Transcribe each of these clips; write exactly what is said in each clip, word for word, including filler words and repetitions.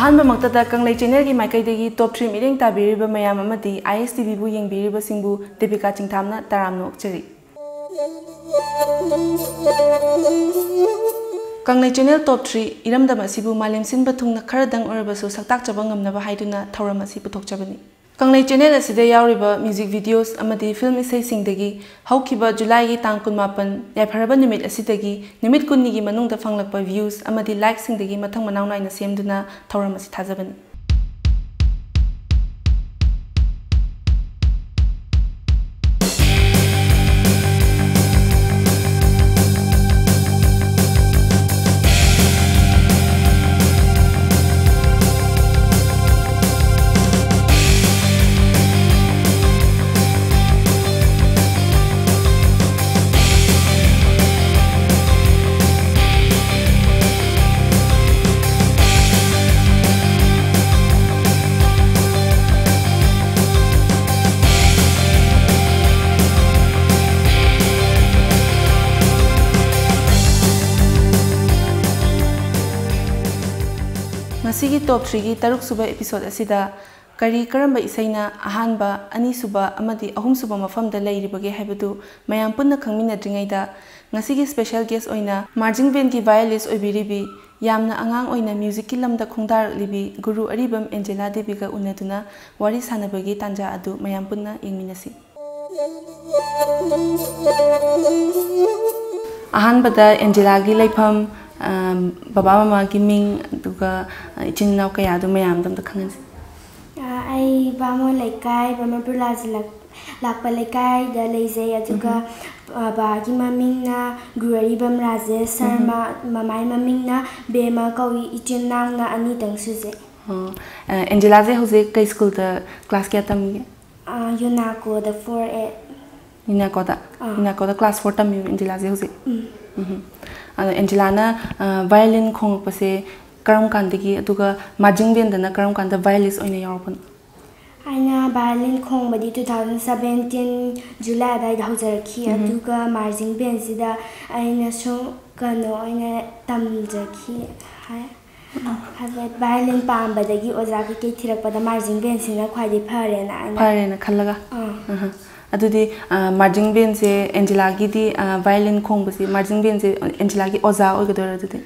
ꯑꯍꯥꯟꯕꯃꯛꯇꯗ ꯀꯪꯂꯩ ꯆꯦꯅꯦꯜꯒꯤ ꯃꯥꯏꯀꯩꯗꯒꯤ ꯇꯣꯞ ꯊ꯭ꯔꯤ ꯃꯤꯠꯌꯦꯡ ꯇꯥꯕꯤꯔꯤꯕ ꯃꯌꯥꯝ ꯑꯃꯗꯤ ꯑꯥꯏ ꯑꯦꯁ ꯇꯤ ꯚꯤꯕꯨ ꯌꯦꯡꯕꯤꯔꯤꯕꯁꯤꯡꯕꯨ ꯗꯦꯕꯤꯀꯥ ꯆꯤꯡꯊꯥꯝꯅ ꯇꯔꯥꯝꯅ ꯑꯣꯛꯆꯔꯤ꯫ ꯀꯪꯂꯩ ꯆꯦꯅꯦꯜ ꯇꯣꯞ ꯊ꯭ꯔꯤ ꯏꯔꯝꯗꯝ ꯑꯁꯤꯕꯨ ꯃꯥꯂꯦꯝ ꯁꯤꯟꯕ ꯊꯨꯡꯅ ꯈꯔꯗꯪ ꯑꯣꯏꯔꯕꯁꯨ ꯁꯛꯇꯥꯛꯆꯕ ꯉꯝꯅꯕ ꯍꯥꯏꯗꯨꯅ ꯊꯧꯔꯝ ꯑꯁꯤ ꯄꯨꯊꯣꯛꯆꯕꯅꯤ꯫ ꯀꯪꯂꯩ ꯆꯦꯅꯦꯜ ꯑꯁꯤꯗ ꯌꯥꯎꯔꯤꯕ ꯃ꯭ꯌꯨꯖꯤꯛ ꯚꯤꯗꯤꯑꯣꯁ ꯑꯃꯗꯤ ꯐꯤꯜꯝ ꯏꯁꯩꯁꯤꯡꯗꯒꯤ ꯍꯧꯈꯤꯕ ꯖꯨꯂꯥꯏꯒꯤ ꯇꯥꯡ ꯀꯨꯟꯃꯥꯄꯟ ꯌꯥꯏꯐꯔꯕ ꯅꯨꯃꯤꯠ ꯑꯁꯤꯗꯒꯤ ꯅꯨꯃꯤꯠ ꯀꯨꯟꯅꯤꯒꯤ ꯃꯅꯨꯡꯗ ꯐꯪꯂꯛꯄ ꯚ꯭ꯌꯨꯁ ꯑꯃꯗꯤ ꯂꯥꯏꯛꯁꯤꯡꯗꯒꯤ ꯃꯊꯪ ꯃꯅꯥꯎ ꯅꯥꯏꯅ ꯁꯦꯝꯗꯨꯅ ꯊꯧꯔꯝ ꯑꯁꯤ ꯊꯥꯖꯕꯅꯤ꯫ ꯉꯁꯤꯒꯤ ꯇꯣꯞ ꯊ꯭ꯔꯤꯒꯤ ꯇꯔꯨꯛ ꯁꯨꯕ ꯏꯄꯤꯁꯣꯗ ꯑꯁꯤꯗ ꯀꯔꯤ ꯀꯔꯝꯕ ꯏꯁꯩꯅ ꯑꯍꯥꯟꯕ, ꯑꯅꯤꯁꯨꯕ ꯑꯃꯗꯤ ꯑꯍꯨꯝꯁꯨꯕ ꯃꯐꯝꯗ ꯂꯩꯔꯤꯕꯒꯦ ꯍꯥꯏꯕꯗꯨ ꯃꯌꯥꯝ ꯄꯨꯟꯅ ꯈꯪꯃꯤꯟꯅꯗ꯭ꯔꯤꯉꯩꯗ, ꯉꯁꯤꯒꯤ ꯁ꯭ꯄꯦꯁꯦꯜ ꯒꯦꯁ ꯑꯣꯏꯅ ꯃꯥꯔꯖꯤꯡ ꯕꯦꯟꯒꯤ ꯚꯥꯏꯑꯣꯂꯤꯁ ꯑꯣꯏꯕꯤꯔꯤꯕꯤ, ꯌꯥꯝꯅ ꯑꯉꯥꯡ ꯑꯣꯏꯅ ꯃ꯭ꯌꯨꯖꯤꯛꯀꯤ ꯂꯝꯗ ꯈꯣꯡꯗꯥꯔꯛꯂꯤꯕꯤ ꯒꯨꯔꯨ ꯑꯔꯤꯕꯝ ꯑꯦꯟꯖꯦꯂꯥ ꯗꯦꯕꯤꯒ ꯎꯅꯗꯨꯅ ꯋꯥꯔꯤ ꯁꯥꯟꯅꯕꯒꯤ ꯇꯥꯟꯖꯥ ꯑꯗꯨ ꯃꯌꯥꯝ ꯄꯨꯟꯅ ꯌꯦꯡꯃꯤꯟꯅꯁꯤ꯫ ꯑꯍꯥꯟꯕꯗ ꯑꯦꯟꯖꯦꯂꯥꯒꯤ ꯂꯩꯐꯝ, ꯑ, ꯕꯕꯥ ꯃꯃꯥꯒꯤ ꯃꯤꯡ, ꯑꯗꯨꯒ, ꯑ, ꯏꯆꯤꯟ ꯏꯅꯥꯎ ꯀꯌꯥꯗꯨ ꯃꯌꯥꯝꯗ ꯑꯝꯇ ꯈꯪꯍꯟꯁꯤ꯫ ꯑ, ꯑꯩ ꯕꯥꯃꯣꯟ ꯂꯩꯀꯥꯏ, ꯕꯥꯃꯣꯟ ꯄꯨꯔꯂꯥꯁꯤ ꯂꯥꯛ-, ꯂꯥꯛꯄ ꯂꯩꯀꯥꯏꯗ ꯂꯩꯖꯩ꯫ ꯑꯗꯨꯒ, ꯎꯝ꯫ ꯑ, ꯕꯥꯒꯤ ꯃꯃꯤꯡꯅ ꯒꯨꯔꯨ ꯑꯔꯤꯕꯝ ꯔꯥꯖꯦꯁ ꯁꯔꯃ, ꯎꯝ꯫ ꯃꯃꯥꯏ ꯃꯃꯤꯡꯅ ꯕꯦꯃ ꯀꯧꯏ꯫ ꯏꯆꯤꯟ ꯏꯅꯥꯎꯅ ꯑꯅꯤꯇꯪ ꯁꯨꯖꯩ꯫ ꯑꯣ, ꯑ, ꯑꯦꯟꯖꯦꯂꯥꯁꯦ ꯍꯧꯖꯤꯛ ꯀꯩ ꯁ꯭ꯀꯨꯜꯗ ꯀ꯭ꯂꯥꯁ ꯀꯌꯥ ꯇꯝꯃꯤꯒꯦ? ꯑ, ꯌꯨꯅꯥꯀꯣꯗ ꯐꯣꯔ ꯑꯦ꯫ ꯌꯨꯅꯥꯀꯣꯗ? ꯑꯥ꯫ ꯌꯨꯅꯥꯀꯣꯗ ꯀ꯭ꯂꯥꯁ ꯐꯣꯔ ꯇꯝꯃꯤꯕ ꯑꯦꯟꯖꯦꯂꯥꯁꯦ ꯍꯧꯖꯤꯛ? ꯎꯝ꯫ ꯎꯝ꯫ ꯑꯗꯣ ꯑꯦꯟꯖꯦꯂꯥꯅ, ꯑ, ꯚꯥꯏꯑꯣꯂꯤꯟ ꯈꯣꯡꯉꯛꯄꯁꯦ ꯀꯔꯝ ꯀꯥꯟꯗꯒꯤ, ꯑꯗꯨꯒ ꯃꯥꯔꯖꯤꯡ ꯕꯦꯟꯗꯅ ꯀꯔꯝ ꯀꯥꯟꯗ ꯚꯥꯏꯑꯣꯂꯤꯁ ꯑꯣꯏꯅ ꯌꯥꯎꯔꯛꯄꯅꯣ? ꯑꯩꯅ ꯚꯥꯏꯑꯣꯂꯤꯟ ꯈꯣꯡꯕꯗꯤ two thousand seventeen July ꯑꯗꯥꯏꯗ ꯍꯧꯖꯔꯛꯈꯤ꯫ ꯎꯝ꯫ ꯑꯗꯨꯒ ꯃꯥꯔꯖꯤꯡ ꯕꯦꯟꯁꯤꯗ ꯑꯩꯅ ꯁꯨꯝ ꯀꯩꯅꯣ ꯑꯣꯏꯅ ꯇꯝꯖꯈꯤ ꯍꯥꯏ꯫ ꯍꯥꯏꯕꯗꯤ violin ꯄꯥꯝꯕꯗꯒꯤ ꯑꯣꯖꯥ ꯀꯩꯀꯩ ꯊꯤꯔꯛꯄꯗ marching bandꯁꯤꯅ ꯈ꯭ꯋꯥꯏꯗꯒꯤ ꯐꯔꯦꯅ ꯑꯩꯅ ꯐꯔꯦꯅ ꯈꯜꯂꯒ ꯑꯥ꯫ ꯑꯍ꯫ ꯑꯗꯨꯗꯤ marching bandꯁꯦ ꯑꯦꯟꯖꯤꯂꯥꯒꯤꯗꯤ violin ꯈꯣꯡꯕꯁꯤ marching bandꯁꯦ ꯑꯦꯟꯖꯤꯂꯥꯒꯤ ꯑꯣꯖꯥ ꯑꯣꯏꯒꯗꯣꯏꯔꯥ ꯑꯗꯨꯗꯤ?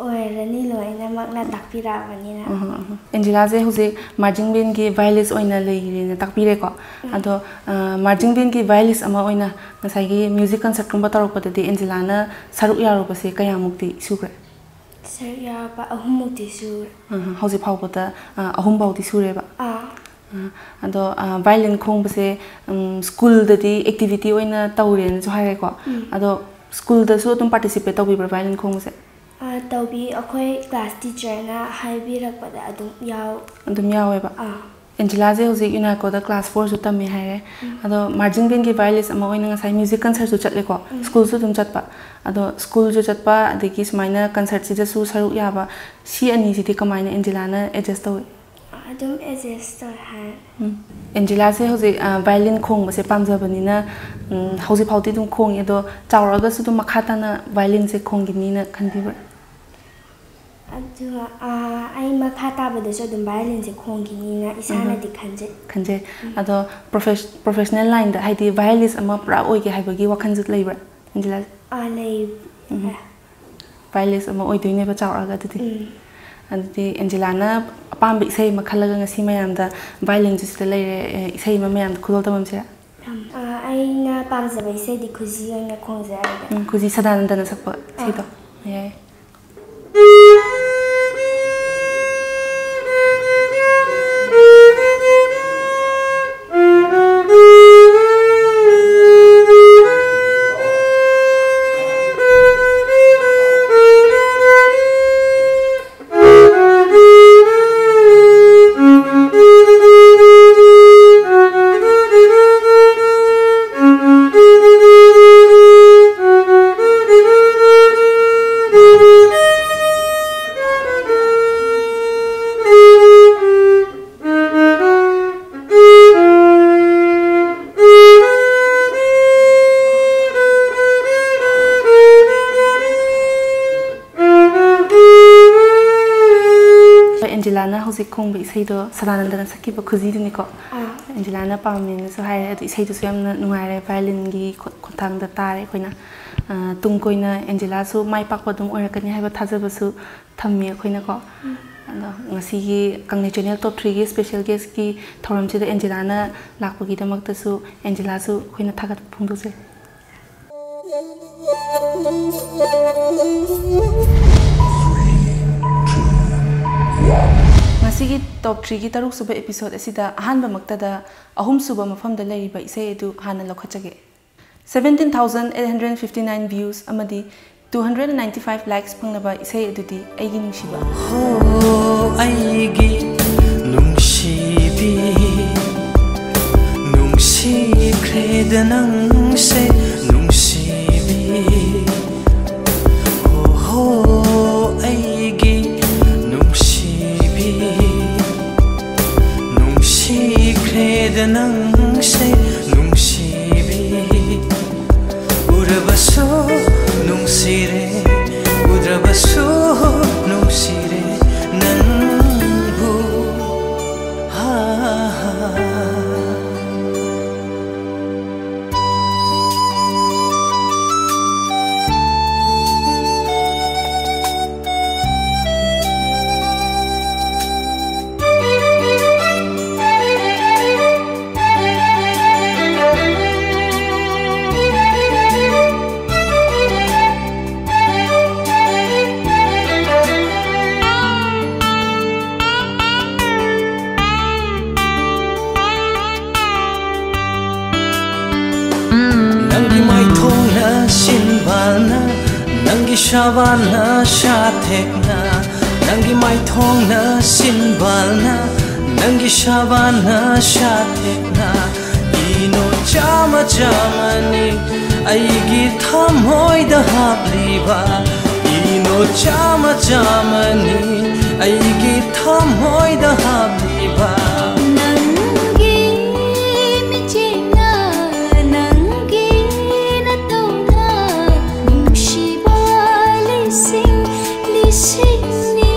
ꯑꯣꯏꯔꯅꯤ, ꯂꯣꯏꯅꯃꯛꯅ ꯇꯥꯛꯄꯤꯔꯛꯑꯕꯅꯤꯅ꯫ ꯑꯍ, ꯑꯍ꯫ ꯑꯦꯟꯖꯤꯂꯥꯁꯦ ꯍꯧꯖꯤꯛ marching bandꯒꯤ violist ꯑꯣꯏꯅ ꯂꯩꯔꯦꯅ ꯇꯥꯛꯄꯤꯔꯦꯀꯣ꯫ ꯑꯗꯣ marching bandꯒꯤ violist ꯑꯃ ꯑꯣꯏꯅ ꯉꯁꯥꯏꯒꯤ music concertꯀꯨꯝꯕ ꯇꯧꯔꯛꯄꯗꯗꯤ ꯑꯦꯟꯖꯤꯂꯥꯅ ꯁꯔꯨꯛ ꯌꯥꯔꯨꯕꯁꯦ ꯀꯌꯥꯃꯨꯛꯇꯤ ꯁꯨꯈ꯭ꯔꯦ? ꯁꯔꯨꯛ ꯌꯥꯎꯕ ꯑꯍꯨꯝꯃꯨꯛꯇꯤ ꯁꯨꯔꯦ꯫ ꯑꯍ, ꯍꯧꯖꯤꯛ ꯐꯥꯎꯕꯗ ꯑꯍꯨꯝ ꯐꯥꯎꯗꯤ ꯁꯨꯔꯦꯕ? ꯑꯥ꯫ ꯑꯗꯣ violin ꯈꯣꯡꯕꯁꯦ schoolꯗꯗꯤ activity ꯑꯣꯏꯅ ꯇꯧꯔꯦꯅꯁꯨ ꯍꯥꯏꯔꯦꯀꯣ꯫ ꯑꯗꯣ schoolꯗꯁꯨ ꯑꯗꯨꯝ participate ꯇꯧꯕꯤꯕ꯭ꯔꯥ violin ꯈꯣꯡꯕꯁꯦ? ꯑꯥ, ꯇꯧꯕꯤ꯫ ꯑꯩꯈꯣꯏ class teacherꯅ ꯍꯥꯏꯕꯤꯔꯛꯄꯗ ꯑꯗꯨꯝ ꯌꯥꯎ ꯑꯗꯨꯝ ꯌꯥꯎꯋꯦꯕ꯫ ꯑꯥ꯫ ꯑꯦꯟꯖꯤꯂꯥꯁꯦ ꯍꯧꯖꯤꯛ ꯌꯨꯅꯥꯏꯀꯣꯗ class fourꯁꯨ ꯇꯝꯃꯦ ꯍꯥꯏꯔꯦ꯫ ꯑꯗꯣ marching bandꯒꯤ violist ꯑꯃ ꯑꯣꯏꯅ ꯉꯁꯥꯏ music concertꯁꯨ ꯆꯠꯂꯦꯀꯣ꯫ Schoolꯁꯨ ꯑꯗꯨꯝ ꯆꯠꯄ꯫ ꯑꯗꯣ schoolꯁꯨ ꯆꯠꯄ, ꯑꯗꯒꯤ ꯁꯨꯃꯥꯏꯅ concertꯁꯤꯗꯁꯨ ꯁꯔꯨꯛ ꯌꯥꯕ, ꯁꯤ ꯑꯅꯤꯁꯤꯗꯤ ꯀꯃꯥꯏꯅ ꯑꯦꯟꯖꯤꯂꯥꯅ adjust ꯇꯧꯏ? ꯑꯗꯨꯝ adjust ꯇꯧꯔꯦ ꯍꯥꯏ꯫ ꯎꯝ꯫ ꯑꯦꯟꯖꯤꯂꯥꯁꯦ ꯍꯧꯖꯤꯛ violin ꯈꯣꯡꯕꯁꯦ ꯄꯥꯝꯖꯕꯅꯤꯅ, ꯎꯝ, ꯍꯧꯖꯤꯛ ꯐꯥꯎꯗꯤ ꯑꯗꯨꯝ ꯈꯣꯡꯉꯤ, ꯑꯗꯣ ꯆꯥꯎꯔꯛꯑꯒꯁꯨ ꯑꯗꯨꯝ ꯃꯈꯥ ꯇꯥꯅ violinꯁꯦ ꯈꯣꯡꯈꯤꯅꯤꯅ ꯈꯟꯕꯤꯕ꯭ꯔꯥ? ꯑꯗꯨꯒ ꯑꯥ, ꯑꯩ ꯃꯈꯥ ꯇꯥꯕꯗꯁꯨ ꯑꯗꯨꯝ violinꯁꯦ ꯈꯣꯡꯈꯤꯅꯤꯅ ꯏꯁꯥꯅꯗꯤ ꯈꯟꯖꯩ꯫ ꯈꯟꯖꯩ꯫ ꯑꯗꯣ profes- professional lineꯗ, ꯍꯥꯏꯗꯤ violist ꯑꯃ ꯄꯨꯔꯥ ꯑꯣꯏꯒꯦ ꯍꯥꯏꯕꯒꯤ ꯋꯥꯈꯜꯁꯨ ꯂꯩꯕ꯭ꯔꯥ, ꯑꯦꯟꯖꯤꯂꯥ? ꯑꯥ, ꯂꯩ꯫ Violist ꯑꯃ ꯑꯣꯏꯗꯣꯏꯅꯦꯕ ꯆꯥꯎꯔꯛꯑꯒ ꯑꯗꯨꯗꯤ꯫ ꯎꯝ꯫ ꯑꯗꯨꯗꯤ ꯑꯦꯟꯖꯤꯂꯥꯅ ꯑꯄꯥꯝꯕ ꯏꯁꯩ ꯑꯃ ꯈꯜꯂꯒ ꯉꯁꯤ ꯃꯌꯥꯝꯗ, violinꯁꯨ ꯁꯤꯗ ꯂꯩꯔꯦ, ꯑꯦ, ꯏꯁꯩ ꯑꯃ ꯃꯌꯥꯝꯗ ꯈꯨꯗꯣꯜ ꯇꯝꯃꯝꯁꯤꯔꯥ? ꯑꯥ, ꯑꯩꯅ ꯄꯥꯝꯖꯕ ꯏꯁꯩꯗꯤ ꯈꯨꯖꯤ ꯑꯣꯏꯅ ꯈꯣꯡꯖꯔꯒꯦ꯫ ꯎꯝ, ꯈꯨꯖꯤ ꯁꯗꯥꯅꯟꯗꯅ ꯁꯛꯄ ꯏꯁꯩꯗꯣ꯫ ꯌꯥꯏ꯫ ꯑꯦꯟꯖꯦꯂꯥꯅ ꯍꯧꯖꯤꯛ ꯈꯣꯡꯕ ꯏꯁꯩꯗꯣ ꯁꯗꯥꯅꯟꯗꯅ ꯁꯛꯈꯤꯕ ꯈꯨꯖꯤꯗꯨꯅꯤꯀꯣ꯫ ꯑꯦꯟꯖꯦꯂꯥꯅ ꯄꯥꯝꯃꯦꯅꯁꯨ ꯍꯥꯏꯔꯦ, ꯑꯗꯨ ꯏꯁꯩꯗꯨꯁꯨ ꯌꯥꯝꯅ ꯅꯨꯡꯉꯥꯏꯔꯦ, violin-ꯒꯤ ꯈꯣ-, ꯈꯣꯟꯊꯥꯡꯗ ꯇꯥꯔꯦ ꯑꯩꯈꯣꯏꯅ꯫ ꯑ, ꯇꯨꯡ ꯀꯣꯏꯅ ꯑꯦꯟꯖꯦꯂꯥꯁꯨ ꯃꯥꯏ ꯄꯥꯛꯄ ꯑꯗꯨꯝ ꯑꯣꯏꯔꯛꯀꯅꯤ ꯍꯥꯏꯕ ꯊꯥꯖꯕꯁꯨ ꯊꯝꯃꯤ ꯑꯩꯈꯣꯏꯅꯀꯣ꯫ ꯑꯗꯣ ꯉꯁꯤꯒꯤ ꯀꯪꯂꯩ channel top three-ꯒꯤ special guest-ꯀꯤ ꯊꯧꯔꯝꯁꯤꯗ ꯑꯦꯟꯖꯦꯂꯥꯅ ꯂꯥꯛꯄꯒꯤꯗꯃꯛꯇꯁꯨ ꯑꯦꯟꯖꯦꯂꯥꯁꯨ ꯑꯩꯈꯣꯏꯅ ꯊꯥꯒꯠꯄ ꯐꯣꯡꯗꯣꯛꯆꯔꯤ꯫ ꯉꯁꯤꯒꯤ top three-ꯒꯤ ꯇꯔꯨꯛꯁꯨꯕ episode ꯑꯁꯤꯗ ꯑꯍꯥꯟꯕꯃꯛꯇꯗ ꯑꯍꯨꯝꯁꯨꯕ ꯃꯐꯝꯗ ꯂꯩꯔꯤꯕ ꯏꯁꯩ ꯑꯗꯨ ꯍꯥꯟꯅ ꯂꯧꯈꯠꯆꯒꯦ꯫ Seventeen thousand eight hundred fifty nine views ꯑꯃꯗꯤ two hundred ninety five likes ꯐꯪꯂꯕ ꯏꯁꯩ ꯑꯗꯨꯗꯤ ꯑꯩꯒꯤ ꯅꯨꯡꯁꯤꯕ꯫ ꯍꯣ, ꯑꯩꯒꯤ ꯅꯨꯡꯁꯤꯕꯤ, ꯅꯨꯡꯁꯤꯈ꯭ꯔꯦꯗ ꯅꯪꯁꯦ, ꯅꯨꯡꯁꯤꯕꯤ꯫ ꯍꯣ, ꯍꯣ, ꯑꯩꯒꯤ ꯅꯨꯡꯁꯤꯕꯤ, ꯅꯨꯡꯁꯤꯈ꯭ꯔꯦꯗ ꯅꯪꯁꯦ, ꯅꯨꯡꯁꯤꯕꯤ꯫ ꯎꯔꯕꯁꯨ ꯅꯨꯡꯁꯤꯔꯦ, ꯎꯗ꯭ꯔꯕꯁꯨ ꯅꯨꯡꯁꯤꯔꯦ ꯅꯪꯕꯨ꯫ ꯍꯥ, ꯍꯥ꯫ ꯅꯪꯒꯤ ꯃꯥꯏꯊꯣꯡꯅ ꯁꯤꯟꯕꯥꯜꯅ, ꯅꯪꯒꯤ ꯁꯥꯕꯥꯟꯅ ꯁꯥꯊꯦꯛꯅ, ꯅꯪꯒꯤ ꯃꯥꯏꯊꯣꯡꯅ ꯁꯤꯟꯕꯥꯜꯅ, ꯅꯪꯒꯤ ꯁꯥꯕꯥꯟꯅ ꯁꯥꯊꯦꯛꯅ, ꯏꯅꯣꯠ ꯆꯥꯃ ꯆꯥꯃꯅꯤ ꯑꯩꯒꯤ ꯊꯃꯣꯏꯗ ꯍꯥꯞꯂꯤꯕ, ꯏꯅꯣꯠ ꯆꯥꯃ ꯆꯥꯃꯅꯤ ꯑꯩꯒꯤ ꯊꯃꯣꯏꯗ ꯍꯥꯞꯂꯤꯕ꯫ ꯅꯪꯒꯤ ꯃꯤꯠꯌꯦꯡꯅ, ꯅꯪꯒꯤ ꯅꯇꯧꯅ, ꯅꯨꯡꯁꯤꯕ ꯂꯤꯁꯤꯡ ꯂꯤꯁꯤꯡꯅꯤ꯫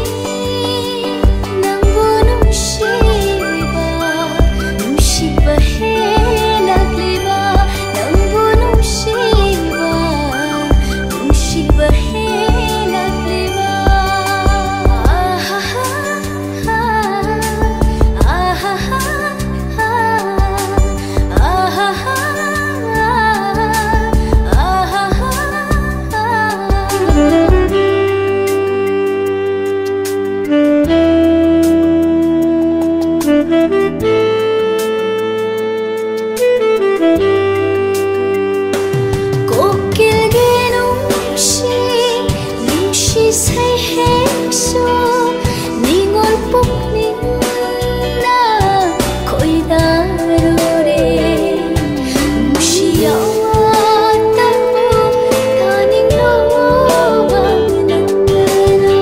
ꯏꯁꯩ ꯍꯦꯛꯁꯨ ꯅꯤꯉꯣꯜ ꯄꯨꯛꯅꯤꯡꯅ ꯈꯣꯏꯗꯥꯔꯨꯔꯦ꯫ ꯅꯨꯡꯁꯤ ꯑꯋꯥ ꯇꯥꯅꯤꯡꯂꯣꯕ ꯅꯠꯇꯅ꯫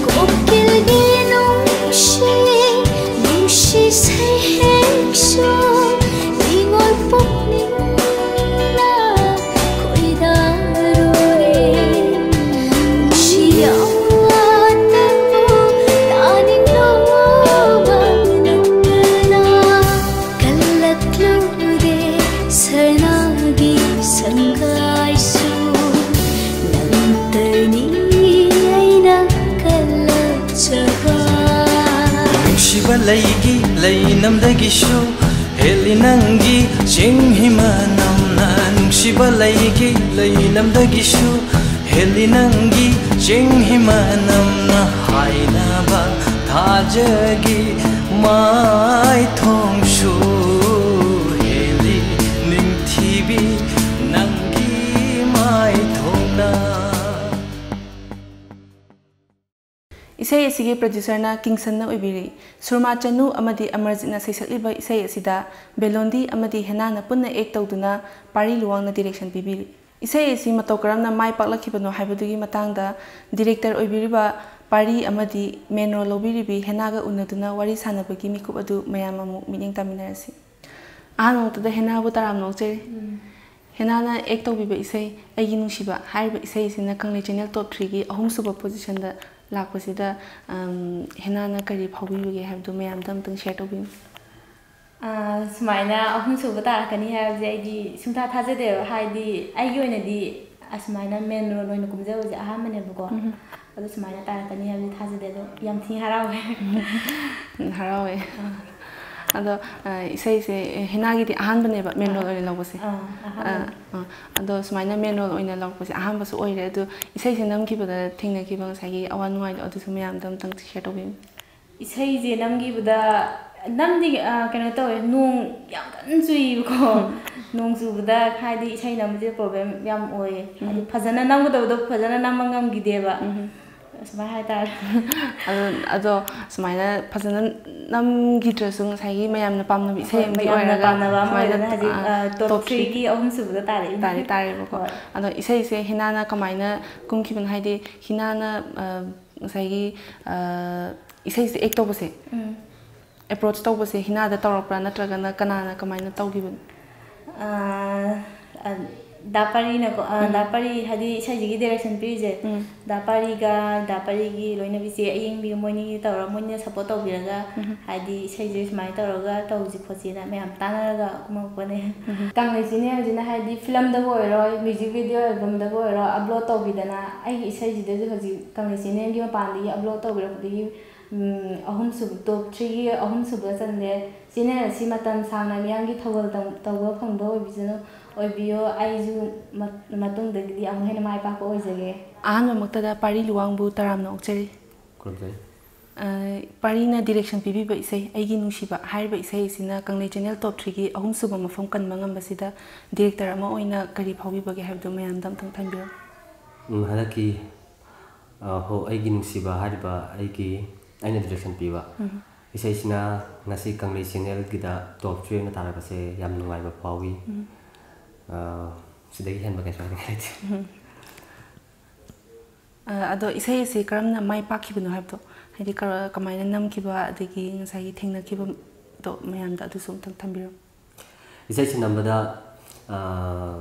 ꯀꯣꯀꯤꯜꯒꯤ ꯅꯨꯡꯁꯤ, ꯅꯨꯡꯁꯤ ꯁꯩꯍꯦꯛꯁꯨ ꯅꯤꯉꯣꯜ ꯄꯨꯛꯅꯤꯡꯅ ꯈꯣꯏꯗꯥꯔꯨꯔꯦ꯫ ꯅꯨꯡꯁꯤ ꯑꯋꯥ ꯇꯥꯅꯤꯡꯂꯣꯕ ꯅꯠꯇꯅ꯫ ꯀꯜꯂꯛꯂꯨꯔꯦ ꯁꯅꯥꯒꯤ ꯁꯪꯒꯥꯏꯁꯨ, ꯅꯪꯇꯅꯤ ꯑꯩꯅ ꯀꯜꯂꯛꯆꯕ꯫ ꯅꯨꯡꯁꯤꯕ ꯂꯩꯒꯤ ꯂꯩꯅꯝꯗꯒꯤꯁꯨ ꯍꯦꯜꯂꯤ ꯅꯪꯒꯤ ꯆꯤꯡꯍꯤ ꯃꯅꯝꯅ꯫ ꯅꯨꯡꯁꯤꯕ ꯂꯩꯒꯤ ꯂꯩꯅꯝꯗꯒꯤꯁꯨ ꯍꯦꯜꯂꯤ ꯅꯪꯒꯤ ꯆꯤꯡꯍꯤ ꯃꯅꯝꯅ꯫ ꯍꯥꯏꯅꯕ ꯊꯥꯖꯒꯤ ꯃꯥꯏꯊꯣꯡꯁꯨ ꯍꯦꯜꯂꯤ ꯅꯤꯡꯊꯤꯕꯤ ꯅꯪꯒꯤ ꯃꯥꯏꯊꯣꯡꯅ꯫ ꯏꯁꯩ ꯑꯁꯤꯒꯤ ꯄ꯭ꯔꯣꯗ꯭ꯌꯨꯁꯔꯅ ꯀꯤꯡꯁꯟꯅ ꯑꯣꯏꯕꯤꯔꯤ꯫ ꯁꯨꯔꯃꯥ ꯆꯅꯨ ꯑꯃꯗꯤ ꯑꯃꯔꯖꯤꯠꯅ ꯁꯩꯁꯛꯂꯤꯕ ꯏꯁꯩ ꯑꯁꯤꯗ ꯕꯦꯂꯣꯟꯗꯤ ꯑꯃꯗꯤ ꯍꯦꯅꯥꯅ ꯄꯨꯟꯅ ꯑꯦꯛ ꯇꯧꯗꯨꯅ ꯄꯥꯔꯤ ꯂꯨꯋꯥꯡꯅ ꯗꯤꯔꯦꯛꯁꯟ ꯄꯤꯕꯤꯔꯤ꯫ ꯏꯁꯩ ꯑꯁꯤ ꯃꯇꯧ ꯀꯔꯝꯅ ꯃꯥꯏ ꯄꯥꯛꯂꯛꯈꯤꯕꯅꯣ ꯍꯥꯏꯕꯗꯨꯒꯤ ꯃꯇꯥꯡꯗ ꯗꯤꯔꯦꯛꯇꯔ ꯑꯣꯏꯕꯤꯔꯤꯕ ꯄꯥꯔꯤ ꯑꯃꯗꯤ ꯃꯦꯟ ꯔꯣꯜ ꯂꯧꯕꯤꯔꯤꯕꯤ ꯍꯦꯅꯥꯒ ꯎꯅꯗꯨꯅ ꯋꯥꯔꯤ ꯁꯥꯟꯅꯕꯒꯤ ꯃꯤꯀꯨꯞ ꯑꯗꯨ ꯃꯌꯥꯝ ꯑꯃꯨꯛ ꯃꯤꯠꯌꯦꯡ ꯇꯥꯃꯤꯟꯅꯔꯁꯤ꯫ ꯑꯍꯥꯟꯕ ꯃꯛꯇꯗ ꯍꯦꯅꯥꯕꯨ ꯇꯔꯥꯝꯅ ꯑꯣꯛꯆꯔꯤ꯫ ꯎꯝ꯫ ꯍꯦꯅꯥꯅ ꯑꯦꯛ ꯇꯧꯕꯤꯕ ꯏꯁꯩ ꯑꯩꯒꯤ ꯅꯨꯡꯁꯤꯕ ꯍꯥꯏꯔꯤꯕ ꯏꯁꯩ ꯑꯁꯤꯅ ꯀꯪꯂꯩ ꯆꯦꯅꯦꯜ ꯇꯣꯞ ꯊ꯭ꯔꯤꯒꯤ ꯑꯍꯨꯝꯁꯨꯕ ꯄꯣꯖꯤꯁꯟꯗ ꯂꯥꯛꯄꯁꯤꯗ, ꯑꯝ, ꯍꯦꯅꯥꯅ ꯀꯔꯤ ꯐꯥꯎꯕꯤꯕꯒꯦ ꯍꯥꯏꯕꯗꯨ ꯃꯌꯥꯝꯗ ꯑꯝꯇꯪ ꯁꯤꯌꯔ ꯇꯧꯕꯤꯌꯨ꯫ ꯑꯥ, ꯁꯨꯃꯥꯏꯅ ꯑꯍꯨꯝꯁꯨꯕ ꯇꯥꯔꯛꯀꯅꯤ ꯍꯥꯏꯕꯁꯦ ꯑꯩꯗꯤ ꯁꯨꯡꯊꯥ ꯊꯥꯖꯗꯦꯕ꯫ ꯍꯥꯏꯗꯤ ꯑꯩꯒꯤ ꯑꯣꯏꯅꯗꯤ ꯑꯁꯨꯃꯥꯏꯅ ꯃꯦꯟ ꯔꯣꯜ ꯑꯣꯏꯅ ꯀꯨꯝꯖꯕꯁꯦ ꯑꯍꯥꯟꯕꯅꯦꯕꯀꯣ꯫ ꯎꯝ꯫ ꯑꯗꯣ ꯁꯨꯃꯥꯏꯅ ꯇꯥꯔꯛꯀꯅꯤ ꯍꯥꯏꯕꯁꯦ ꯊꯥꯖꯗꯦ꯫ ꯑꯗꯣ ꯌꯥꯝ ꯊꯤꯅ ꯍꯔꯥꯎꯋꯦ꯫ ꯎꯝ, ꯍꯔꯥꯎꯋꯦ꯫ ꯑꯥ꯫ ꯑꯗꯣ, ꯑ, ꯏꯁꯩꯁꯦ, ꯑꯦ, ꯍꯦꯅꯥꯒꯤꯗꯤ ꯑꯍꯥꯟꯕꯅꯦꯕ ꯃꯦꯟ ꯔꯣꯜ ꯑꯥ꯫ ꯑꯣꯏꯅ ꯂꯧꯕꯁꯦ꯫ ꯑꯥ, ꯑꯍꯥꯟꯕꯅꯦ꯫ ꯑ, ꯑ, ꯑꯗꯣ ꯁꯨꯃꯥꯏꯅ ꯃꯦꯟ ꯔꯣꯜ ꯑꯣꯏꯅ ꯂꯧꯔꯛꯄꯁꯦ ꯑꯍꯥꯟꯕꯁꯨ ꯑꯣꯏꯔꯦ꯫ ꯑꯗꯣ ꯏꯁꯩꯁꯦ ꯅꯝꯈꯤꯕꯗ ꯊꯦꯡꯅꯈꯤꯕ ꯉꯁꯥꯏꯒꯤ ꯑꯋꯥ ꯅꯨꯡꯉꯥꯏꯗꯣ ꯑꯗꯨꯁꯨ ꯃꯌꯥꯝꯗ ꯑꯝꯇꯪ ꯁꯤꯌꯔ ꯇꯧꯕꯤꯌꯨ꯫ ꯏꯁꯩꯁꯦ ꯅꯝꯈꯤꯕꯗ ꯅꯝꯗꯤ ꯑ, ꯀꯩꯅꯣ ꯇꯧꯋꯦ, ꯅꯣꯡ ꯌꯥꯝ ꯀꯟꯅ ꯆꯨꯏꯕꯀꯣ. ꯅꯣꯡ ꯆꯨꯕꯗ ꯍꯥꯏꯗꯤ ꯏꯁꯩ ꯅꯝꯕꯁꯦ problem ꯌꯥꯝ ꯑꯣꯏꯌꯦ. ꯍꯥꯏꯗꯤ ꯐꯖꯅ ꯅꯝꯒꯗꯕꯗꯣ ꯐꯖꯅ ꯅꯝꯕ ꯉꯝꯈꯤꯗꯦꯕ. ꯁꯨꯃꯥꯏꯅ ꯍꯥꯏꯇꯥꯔꯦ. ꯑꯗꯣ ꯑꯗꯣ ꯁꯨꯃꯥꯏꯅ ꯐꯖꯅ ꯅꯝꯈꯤꯗ꯭ꯔꯁꯨ ꯉꯁꯥꯏꯒꯤ ꯃꯌꯥꯝꯅ ꯄꯥꯝꯅꯕ ꯏꯁꯩ ꯑꯃꯗꯤ ꯃꯌꯥꯝꯅ ꯑꯣꯏꯔꯒ ꯄꯥꯝꯅꯕ ꯑꯃ ꯁꯨꯃꯥꯏꯅ, ꯑꯣꯏꯗꯅ ꯍꯧꯖꯤꯛ ꯑ, ꯑ, top top three. Threeꯒꯤ ꯑꯍꯨꯝꯁꯨꯕꯗ ꯇꯥꯔꯛꯏꯅꯦ. ꯇꯥꯔꯦ ꯇꯥꯔꯦꯕꯀꯣ. ꯍꯣꯏ. ꯑꯗꯣ ꯏꯁꯩꯁꯦ ꯍꯤꯅꯥꯅ ꯀꯃꯥꯏꯅ ꯀꯨꯝꯈꯤꯕꯅꯣ, ꯍꯥꯏꯗꯤ ꯍꯤꯅꯥꯅ ꯑ, ꯉꯁꯥꯏꯒꯤ ꯑ, ꯏꯁꯩꯁꯦ act ꯇꯧꯕꯁꯦ, ꯎꯝ. approach ꯇꯧꯕꯁꯦ ꯍꯤꯅꯥꯗ ꯇꯧꯔꯛꯄ꯭ꯔꯥ ꯅꯠꯇ꯭ꯔꯒꯅ ꯀꯅꯥꯅ ꯀꯃꯥꯏꯅ ꯇꯧꯈꯤꯕꯅꯣ? ꯑ, ꯑ, ꯗꯥ ꯄꯥꯔꯤꯅꯀꯣ, ꯑ, ꯗꯥ ꯄꯥꯔꯤ ꯍꯥꯏꯗꯤ ꯏꯁꯩꯁꯤꯒꯤ direction ꯄꯤꯔꯤꯁꯦ, ꯎꯝ. ꯗꯥ ꯄꯥꯔꯤꯒ, ꯗꯥ ꯄꯥꯔꯤꯒꯤ ꯂꯣꯏꯅꯕꯤꯁꯦ ꯑꯌꯦꯡꯕꯤ, ꯃꯣꯏꯅꯤ ꯇꯧꯔꯒ, ꯃꯣꯏꯅ support ꯇꯧꯕꯤꯔꯒ, ꯍꯥꯏꯗꯤ ꯏꯁꯩꯁꯦ ꯁꯨꯃꯥꯏꯅ ꯇꯧꯔꯒ ꯇꯧꯁꯤ ꯈꯣꯠꯁꯤꯅ ꯃꯌꯥꯝ ꯇꯥꯟꯅꯔꯒ ꯀꯨꯝꯃꯛꯄꯅꯦ. ꯀꯪꯂꯩ channelꯁꯤꯅ ꯍꯥꯏꯗꯤ filmꯗꯕꯨ ꯑꯣꯏꯔꯣ, music video albumꯗꯕꯨ ꯑꯣꯏꯔꯣ, upload ꯇꯧꯕꯤꯗꯅ, ꯑꯩꯒꯤ ꯏꯁꯩꯁꯤꯗꯁꯨ ꯍꯧꯖꯤꯛ ꯀꯪꯂꯩ channelꯒꯤ ꯃꯄꯥꯟꯗꯒꯤ upload ꯇꯧꯕꯤꯔꯛꯄꯗꯒꯤ, ꯎꯝ, ꯑꯍꯨꯝꯁꯨꯕ, top threeꯒꯤ ꯑꯍꯨꯝꯁꯨꯕ ꯆꯜꯂꯦ. Channel ꯑꯁꯤ ꯃꯇꯝ ꯁꯥꯡꯅ ꯃꯤꯌꯥꯝꯒꯤ ꯊꯧꯒꯜ ꯇꯧ-, ꯇꯧꯕ ꯐꯪꯕ ꯑꯣꯏꯕꯤꯁꯅꯨ, ꯑꯣꯏꯕꯤꯌꯣ꯫ ꯑꯩꯁꯨ ꯃ-, ꯃꯇꯨꯡꯗꯒꯤꯗꯤ ꯑꯃꯨꯛ ꯍꯦꯟꯅ ꯃꯥꯏ ꯄꯥꯛꯄ ꯑꯣꯏꯖꯒꯦ꯫ ꯑꯍꯥꯟꯕꯃꯛꯇꯗ ꯄꯥꯔꯤ ꯂꯨꯋꯥꯡꯕꯨ ꯇꯔꯥꯝꯅ ꯑꯣꯛꯆꯔꯤ꯫ ꯈꯨꯔꯨꯝꯖꯔꯤ꯫ ꯑ, ꯄꯥꯔꯤꯅ direction ꯄꯤꯕꯤꯕ ꯏꯁꯩ ꯑꯩꯒꯤ ꯅꯨꯡꯁꯤꯕ ꯍꯥꯏꯔꯤꯕ ꯏꯁꯩ ꯑꯁꯤꯅ ꯀꯪꯂꯩ channel top threeꯒꯤ ꯑꯍꯨꯝꯁꯨꯕ ꯃꯐꯝ ꯀꯟꯕ ꯉꯝꯕꯁꯤꯗ director ꯑꯃ ꯑꯣꯏꯅ ꯀꯔꯤ ꯐꯥꯎꯕꯤꯕꯒꯦ ꯍꯥꯏꯕꯗꯨ ꯃꯌꯥꯝꯗ ꯑꯝꯇꯪ ꯊꯝꯕꯤꯔꯝꯃꯨ꯫ ꯎꯝ, ꯍꯟꯗꯛꯀꯤ, ꯑ, ꯍꯣ ꯑꯩꯒꯤ ꯅꯨꯡꯁꯤꯕ ꯍꯥꯏꯔꯤꯕ ꯑꯩꯒꯤ, ꯑꯩꯅ direction ꯄꯤꯕ ꯏꯁꯩꯁꯤꯅ ꯉꯁꯤ ꯀꯪꯂꯩ channelꯒꯤꯗ top three ꯑꯣꯏꯅ ꯇꯥꯔꯛꯄꯁꯦ ꯌꯥꯝ ꯅꯨꯡꯉꯥꯏꯕ ꯐꯥꯎꯏ꯫ ꯑ, ꯁꯤꯗꯒꯤ ꯍꯦꯟꯕ ꯀꯩꯁꯨ ꯍꯥꯏꯅꯤꯡꯉꯥꯏ ꯂꯩꯇꯦ꯫ ꯑ, ꯑꯗꯣ ꯏꯁꯩ ꯑꯁꯤ ꯀꯔꯝꯅ ꯃꯥꯏ ꯄꯥꯛꯈꯤꯕꯅꯣ ꯍꯥꯏꯕꯗꯣ, ꯍꯥꯏꯗꯤ ꯀꯔ-, ꯀꯃꯥꯏꯅ ꯅꯝꯈꯤꯕ, ꯑꯗꯒꯤ ꯉꯁꯥꯏꯒꯤ ꯊꯦꯡꯅꯈꯤꯕꯗꯣ ꯃꯌꯥꯝꯗ ꯑꯗꯨꯁꯨ ꯑꯝꯇꯪ ꯊꯝꯕꯤꯔꯝꯃꯨ꯫ ꯏꯁꯩꯁꯤ ꯅꯝꯕꯗ, ꯑꯥ,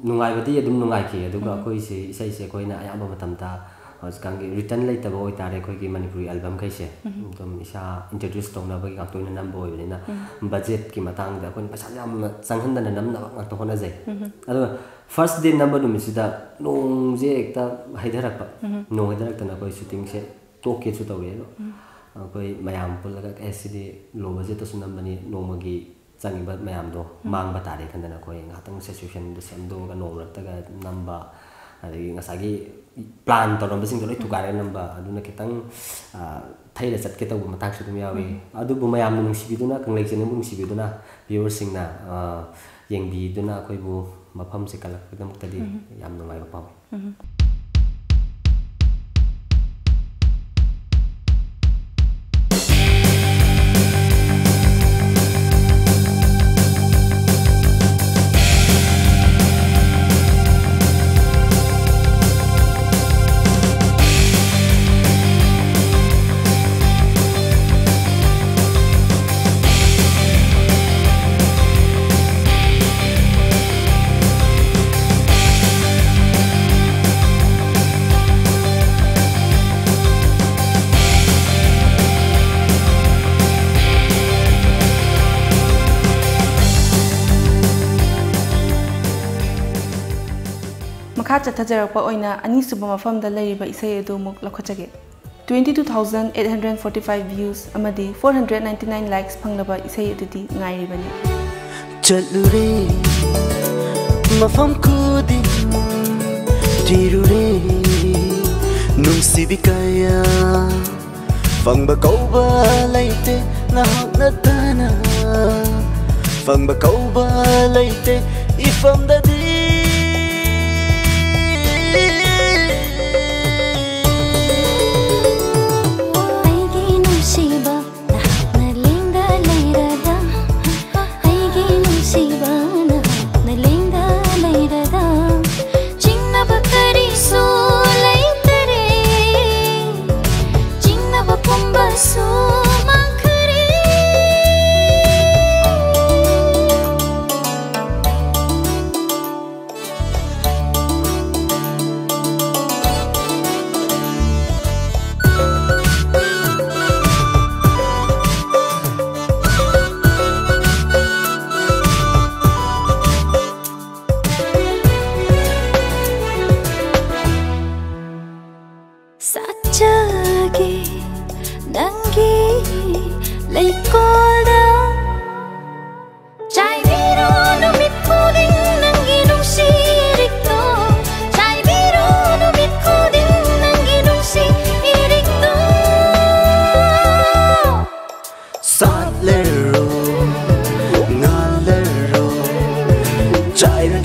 ꯅꯨꯡꯉꯥꯏꯕꯗꯤ ꯑꯗꯨꯝ ꯅꯨꯡꯉꯥꯏꯈꯤ, ꯑꯗꯨꯒ ꯑꯩꯈꯣꯏꯁꯤ ꯏꯁꯩꯁꯦ ꯑꯩꯈꯣꯏꯅ ꯑꯌꯥꯝꯕ ꯃꯇꯝꯗ ꯍꯧꯖꯤꯛꯀꯥꯟꯒꯤ written ꯂꯩꯇꯕ ꯑꯣꯏꯇꯥꯔꯦ, ꯑꯩꯈꯣꯏꯒꯤ ꯃꯅꯤꯄꯨꯔꯤ albumꯈꯩꯁꯦ ꯑꯗꯨꯝ ꯏꯁꯥ introduce ꯇꯧꯅꯕꯒꯤ ꯉꯥꯛꯇ ꯑꯣꯏꯅ ꯅꯝꯕ ꯑꯣꯏꯕꯅꯤꯅ, budgetꯀꯤ ꯃꯇꯥꯡꯗ ꯑꯩꯈꯣꯏꯅ ꯄꯩꯁꯥ ꯌꯥꯝꯅ ꯆꯪꯍꯟꯗꯅ ꯅꯝꯅꯕ ꯉꯥꯛꯇ ꯍꯣꯠꯅꯖꯩ꯫ ꯑꯗꯨꯒ first day ꯅꯝꯕ ꯅꯨꯃꯤꯠꯁꯤꯗ ꯅꯣꯡꯁꯦ ꯍꯦꯛꯇ ꯍꯩꯊꯔꯛꯄ꯫ ꯅꯣꯡ ꯍꯩꯊꯔꯛꯇꯅ ꯑꯩꯈꯣꯏ shootingꯁꯦ ꯇꯣꯛꯀꯦꯁꯨ ꯇꯧꯋꯦ꯫ ꯑꯗꯣ ꯑꯩꯈꯣꯏ ꯃꯌꯥꯝ ꯄꯨꯜꯂꯒ, "ꯑꯦ, ꯁꯤꯗꯤ low budgetꯇꯁꯨ ꯅꯝꯕꯅꯤ, ꯅꯣꯡꯃꯒꯤ ꯆꯪꯉꯤꯕ ꯃꯌꯥꯝꯗꯣ ꯃꯥꯡꯕ ꯇꯥꯔꯦ" ꯈꯟꯗꯅ ꯑꯩꯈꯣꯏ ꯉꯥꯏꯍꯥꯛꯇꯪ situationꯗꯣ ꯁꯦꯝꯗꯣꯛꯑꯒ ꯅꯣꯡ ꯃꯔꯛꯇꯒ ꯅꯝꯕ, ꯑꯗꯒꯤ ꯉꯁꯥꯏꯒꯤ ꯄ꯭ꯂꯥꯟ ꯇꯧꯔꯝꯕꯁꯤꯡꯗꯣ ꯂꯣꯏ ꯊꯨꯒꯥꯏꯔ ꯅꯝꯕ, ꯑꯗꯨꯅ ꯈꯤꯇꯪ, ꯑ, ꯊꯩꯔ ꯆꯠꯀꯦ ꯇꯧꯕ ꯃꯇꯥꯡꯁꯨ ꯑꯗꯨꯝ ꯌꯥꯎꯏ꯫ ꯑꯗꯨꯕꯨ ꯃꯌꯥꯝꯅ ꯅꯨꯡꯁꯤꯕꯤꯗꯨꯅ, ꯀꯪꯂꯩ ꯆꯦꯅꯦꯜꯕꯨ ꯅꯨꯡꯁꯤꯕꯤꯗꯨꯅ, ꯚ꯭ꯌꯨꯋꯔꯁꯤꯡꯅ, ꯑ, ꯌꯦꯡꯕꯤꯗꯨꯅ ꯑꯩꯈꯣꯏꯕꯨ ꯃꯐꯝꯁꯦ ꯀꯜꯂꯛꯄꯒꯤꯗꯃꯛꯇꯗꯤ ꯌꯥꯝ ꯅꯨꯡꯉꯥꯏꯕ ꯄꯥꯎ꯫ ꯃꯈꯥ ꯆꯠꯊꯖꯔꯛꯄ ꯑꯣꯏꯅ ꯑꯅꯤꯁꯨꯕ ꯃꯐꯝꯗ ꯂꯩꯔꯤꯕ ꯏꯁꯩ ꯑꯗꯨ ꯑꯃꯨꯛ ꯂꯧꯈꯠꯆꯒꯦ꯫ Twenty two thousand eight hundred forty five views ꯑꯃꯗꯤ four hundred ninety nine likes ꯐꯪꯂꯕ ꯏꯁꯩ ꯑꯗꯨꯗꯤ ꯉꯥꯏꯔꯤꯕꯅꯤ꯫ ꯆꯠꯂꯨꯔꯦ ꯃꯐꯝ ꯈꯨꯗꯤꯡ ꯊꯤꯔꯨꯔꯦ ꯅꯨꯡꯁꯤꯕꯤ ꯀꯌꯥ ꯐꯪꯕ ꯀꯧꯕ ꯂꯩꯇꯦ ꯅꯍꯥꯛ ꯅꯠꯇꯅ ꯐꯪꯕ ꯀꯧꯕ ꯂꯩꯇꯦ ꯏꯐꯝꯗꯗꯤ ꯑꯩꯒꯤ ꯅꯨꯡꯁꯤꯕ ꯅꯍꯥꯛꯅ ꯂꯦꯡꯗ ꯂꯩꯔꯒ ꯑꯩꯒꯤ ꯅꯨꯡꯁꯤꯕ ꯅꯍꯥꯛꯅ ꯂꯦꯡꯗ ꯂꯩꯔꯒ ꯆꯤꯡꯅꯕ ꯀꯔꯤꯁꯨ ꯂꯩꯇꯔꯦ ꯆꯤꯡꯅꯕ ꯄꯨꯝꯕꯁꯨ ꯃꯥꯡꯈꯔꯦ